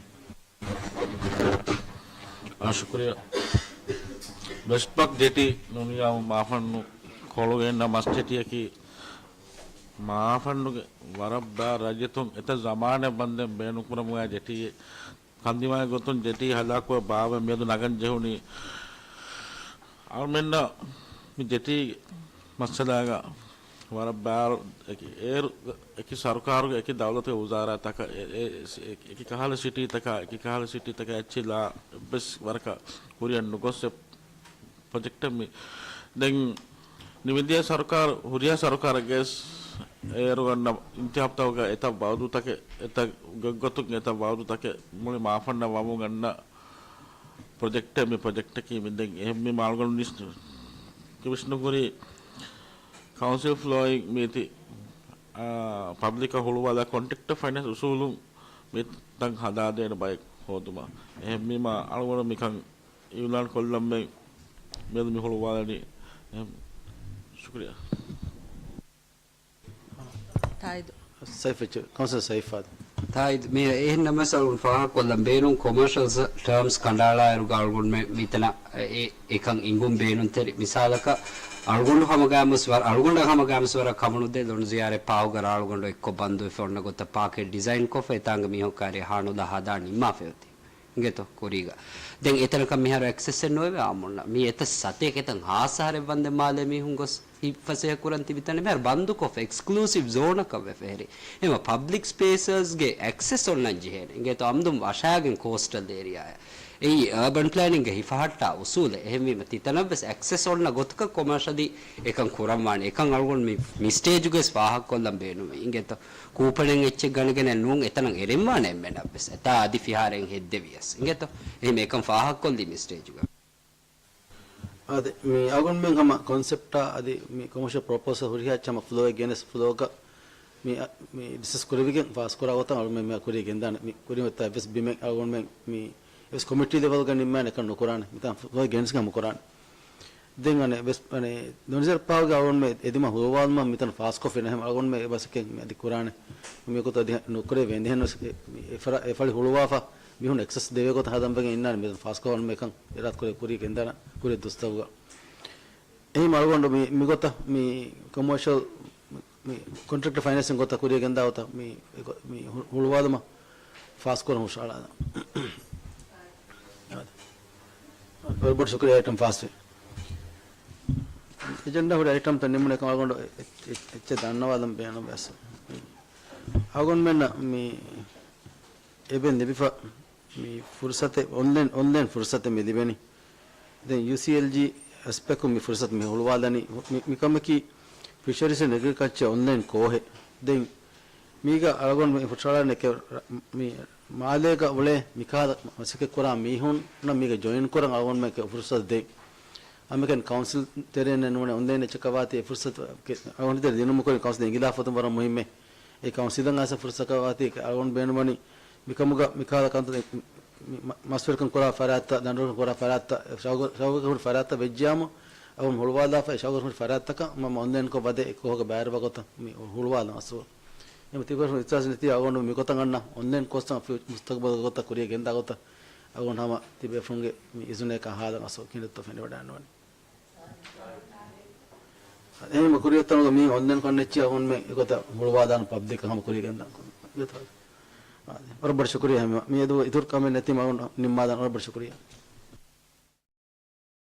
އާ، ޝުކުރިއްޔާ. ވެސްޓް ޕާކް ޖެޓީ ނޫނިއްޔާ މާފަންނު ކޮޅުގެ އިންނަ މަސް ޖެޓީއަކީ މާފަންނުގެ ވަރަށް ބާ ރައްޔިތުން އެތައް ޒަމާނެއް ވަންދެން ބޭނުންކުރަމުގައި ޖެޓީއެއް. ކަންދިމާއި ގޮތުން ޖެޓީ ހަލާކުވެ ބާވެ މިއަދު ނަގަން ޖެހުނީ. އަޅުމެންނަށް މި ޖެޓީ މައްސަލާގަ ވަރަށް ބާރު އެކި، އޭރު އެކި ސަރުކާރުގެ އެކި ދައުލަތުގެ ވުޒާރާތަކަށް އެ، އެ، އެ، އެކި ކަހަލަ ސިޓީތަކާ، އެކި ކަހަލަ ސިޓީތަކާ އެއްޗެއް ލާ އެއްވެސް ވަރަކަށް ކުރިއަށް ނުގޮސް އެ ޕްރޮޖެކްޓެއް މި. ދެން ނިމިދިޔަ ސަރުކާރު، ހުރިހާ ސަރުކާރެއްގެ އޭރު އަންނަ އިންތިހާބުތައުގަ އެތައް ވައުދުތަކެއް، އެތައް ގޮތްގޮތުން އެތައް ވައުދުތަކެއް މުޅި މާފަންނަށް ވަމުން އަންނަ ޕްރޮޖެކްޓެއް. މި ޕްރޮޖެކްޓަކީ މި ދެން އެހެން މި މާޅޮގަނޑު ނިސް-، ކޮމިޝަނުން ހުރި ކައުންސިލް ފްލޯއިން މީތި، އާ، ޕަބްލިކަށް ހުޅުވާލާ ކޮންޓްރެކްޓް ފައިނޭންސް އުސޫލުން މި ތަން ހަދާދޭނެ ބައެއް ހޯދުމަށް. އެހެންވީމަ އަޅުގަނޑު މިކަން އިއުލާން ކޮށްލަންމެން މިއަދު މި ހުޅުވާލަނީ. އެހެން. ޝުކުރިއްޔާ. ތާއީދު. ސައިފް އެޗް، ކައުންސިލަރ ސައިފް އާދެ. ތާއީދު، މި އެހެން ނަމަވެސް އަޅުގަނޑު ފާހަގަކޮށްލަން ބޭނުން ކޮމާޝަލް ޓާމްސް ކަނޑައަޅާއިރުގަ އަޅުގަނޑުމެން މިތަނަށް އެ، އެކަން އިނގުން ބޭނުންތެރި. މިސާލަކަށް އަޅުގަނޑު ހަމަގައިމުސް ވަރަށް، އަޅުގަނޑަށް ހަމަގައިމުސް ވަރަށް ކަމުނުދޭ ލޮނުޒިޔާރެ ޕާވުގަ ރާޅުގަނޑު އެއްކޮށް ބަންދުވެފަ އޮންނަ ގޮތަށް ޕާކެއް ޑިޒައިންކޮށްފަ އެތާނގަ މީހަކާރި ހާނުލާ ހަދާ ނިންމާފައޮތީ. އިނގޭތޯ ކުރީގަ. ދެން އެތަނަކަށް މިހާރު އެކްސެސްއެއް ނުވެވޭ އާއްމުންނަށް. މީ އެތައް ސަތޭކަ އެތައް ހާސް އަހަރެއް ވަންދެން މާލޭ މީހުން ގޮސް ހިތްފަސޭހަ ކުރަން ތިބި ތަނެއް މިހާރު ބަންދުކޮށްފަ އެކްސްކްލޫސިވް ޒޯނަކަށް ވެފަ އެހެރީ. އެހެންވީމަ ޕަބްލިކް ސްޕޭސަސްގެ އެކްސެސް އޮންނަން ޖެހޭނެ. އިނގޭތޯ އަމްދުން ވަށާގެން ކޯސްޓަލް އޭރިއާއަށް. އެއީ އާބަން ޕްލޭނިންގގެ ހިފަހައްޓާ އުސޫލެއް. އެހެންވީމަ ތިތަނަށްވެސް އެކްސެސް އޮންނަ ގޮތަކަށް ކޮމާޝަލީ އެކަން ކުރަންވާނެ. އެކަން އަޅުގަނޑު މި، މި ސްޓޭޖުގަވެސް ފާހަގަކޮށްލަން ބޭނުމޭ. އިނގޭތޯ ކޫޕަނެއް އެއްޗެއް ގަނެގެނެއް ނޫން އެތަނަށް އެރެންވާނެ އެންމެނަށްވެސް. އެތާ އަދި ފިހާރައިން ހެއްދެވިޔަސް. އިނގޭތޯ؟ އެހެން އެކަން ފާހަގަކޮށްލީ މި ސްޓޭޖުގަ. އާދެ، މި އަޅުގަނޑުމެން ހަމަ ކޮންސެޕްޓާ އަދި މި ކޮމާޝަލް ޕްރޮޕޯސަލް ހުރިހާ އެއްޗެއް ހަމަ ފްލޯއެއް ގެނެސް ފްލޯގަ މި، މި ޑިސްކަސް ކުރެވިގެން ފާސްކުރާ ގޮތަށް އަޅުގަނޑުމެން މި ކުރިޔަށް ގެންދާނެ. މި ކުރިން އޮތްތާ އެއްވެސް ބިމެއް އަޅުގަނޑުމެން މި އެވެސް ކޮމިޓީ ލެވެލްގަ ނިންމާނެ އެކަން ނުކުރާނެ. މިތާ ފްލޯއެއް ގެނެސްގެން ހަމަ ކުރާނެ. ދެން އަނެއް ވެސް، އަނެއް ލޮނުޒިޔާރެ ޕާވުގެ އަޅުގަނޑުމެން އެދިމަ ހުޅުވާލުމަށް މިތަނަށް ފާސްކޮށްފިނަމަ އަޅުގަނޑުމެން އެބަސް އެކަން މި އަދި ކުރާނެ. މިގޮތަށް އަދި ނުކުރެވޭ އެހެން ވެސް އެ، މި އެ ފަރާ-، އެ ފަޅި ހުޅުވާފަ މީހުން އެކްސެސް ދެވޭ ގޮތަށް ހަދަން ވެގެން އިންނާނެ މިތަން ފާސްކޮށް އަޅުގަނޑުމެން އެކަން އިރާދަ ކުރޭ ކުރިޔަށް ގެންދާނަ ކުރި ދުސްތަކުގަ. އެހެން އަޅުގަނޑު މި، މިގޮތަށް މި ކޮމާޝަލް މި ކޮންޓްރެކްޓް ފައިނޭންސިން ގޮތަށް ކުރިޔަށް ގެންދާ ގޮތަށް މި ހު-، ހުޅުވާލުމަށް ފާސްކުރަން ހުށަހަޅާލަން. ވަރަށް ބޮޑަށް ޝުކުރިއްޔާ އައިޓަމް ފާސްވި. އެޖެންޑާ ހުރި އައިޓަމްތައް ނިމުނެކަން އަޅުގަނޑު އެ-، އެ-، އެއްޗެއް ދަންނަވާލަން ބޭނުންވެސް. އަޅުގަނޑުމެންނަށް މި އެބެ ލިބިފަ މި ފުރުސަތެއް، އޮންލައިން، އޮންލައިން ފުރުސަތެއް މި ލިބެނީ. ދެން ޔޫސީއެލްޖީ އެސްޕެކުން މި ފުރުސަތު މި ހުޅުވާލަނީ. މި، މި ކަމަކީ ފިޝަރީސް އެންޑް އެގްރިކަލްޗަރ އޮންލައިން ކޯހެއް. ދެން މީގަ އަޅުގަނޑު މި ހުށަހަޅާނެ ކެ-، މި މާލޭގަ އުޅޭ މިކަހަލަ މަސައްކަތް ކުރާ މީހުންނަށް މީގަ ޖޮއިން ކުރަން އަޅުގަނޑުމެން ކެ ފުރުސަތު ދޭ. އަނެއްކަން ކައުންސިލް ތެރޭން ނޫނެ އޮންލައިން އެއްޗަކަށް ވާތީ އެ ފުރުސަތު ކެ-، އަޅުގަނޑު ދިނުމު ކުރިން ކައުންސިލް އިނގިލާފަތުން ވަރަށް މުހިއްމޭ. އެ ކައުންސިލަށް އައިސް ފުރުސަތަކަށް ވާތީ އަޅުގަނޑު ބޭނުންވަނީ މިކަމުގަ މިކަހަލަ ކަންތައް މި-، މަ-، މަސްވެރިކަން ކުރާ ފަރާތްތައް، ދަނޑުވެރިކަން ކުރާ ފަރާތްތައް، ޝައުގު-، ޝައުގު ހުރި ފަރާތްތައް ވެއްޖިޔާމު، އަޅުގަނޑު ހުޅުވާލާފަ، އެ ޝައުގު ހުރި ފަރާތްތަކަށް މަ-، މަ-، އޮންލައިންކޮށް ވަދެ އެ ކޯހުގަ ބައިވެރިވާ ގޮތަށް މި ހުޅުވާލަން އަސްލު. އެހެން ތިބޭފުޅުން އިތުރާސް ނެތީ އަޅުގަނޑު މިގޮތަށް އަންނަ އޮންލައިން ކޯސްތައް ފި-، މުސްތަގުބަލް ގޮތަށް ކުރިޔަށް ގެންދާ ގޮތަށް އަޅުގަނޑު ހަމަ ތިބޭފުޅުންގެ މި އިޒުނަކަށް ހާލަން އަސްލު ކިނޑިތޮ ފެނިވަޑައިނުވަނީ. އެހެން ކުރިޔަށް ތަނުގަ މީ އޮންލައިން ކޮންނެއްޗި އަހުންމެ އެގޮތަށް ހުޅުވާލާން ޕަބްލިކަށް ހަމަ ކުރިޔަށް ގެންދާން. ވަރަށް ބޮޑަށް ޝުކުރިއްޔާ ހަމަ. މިއަދު އިތުރު ކަމެއް ނެތީމަ ނިންމާލާން. ވަރަށް ބޮޑަށް ޝުކުރިއްޔާ.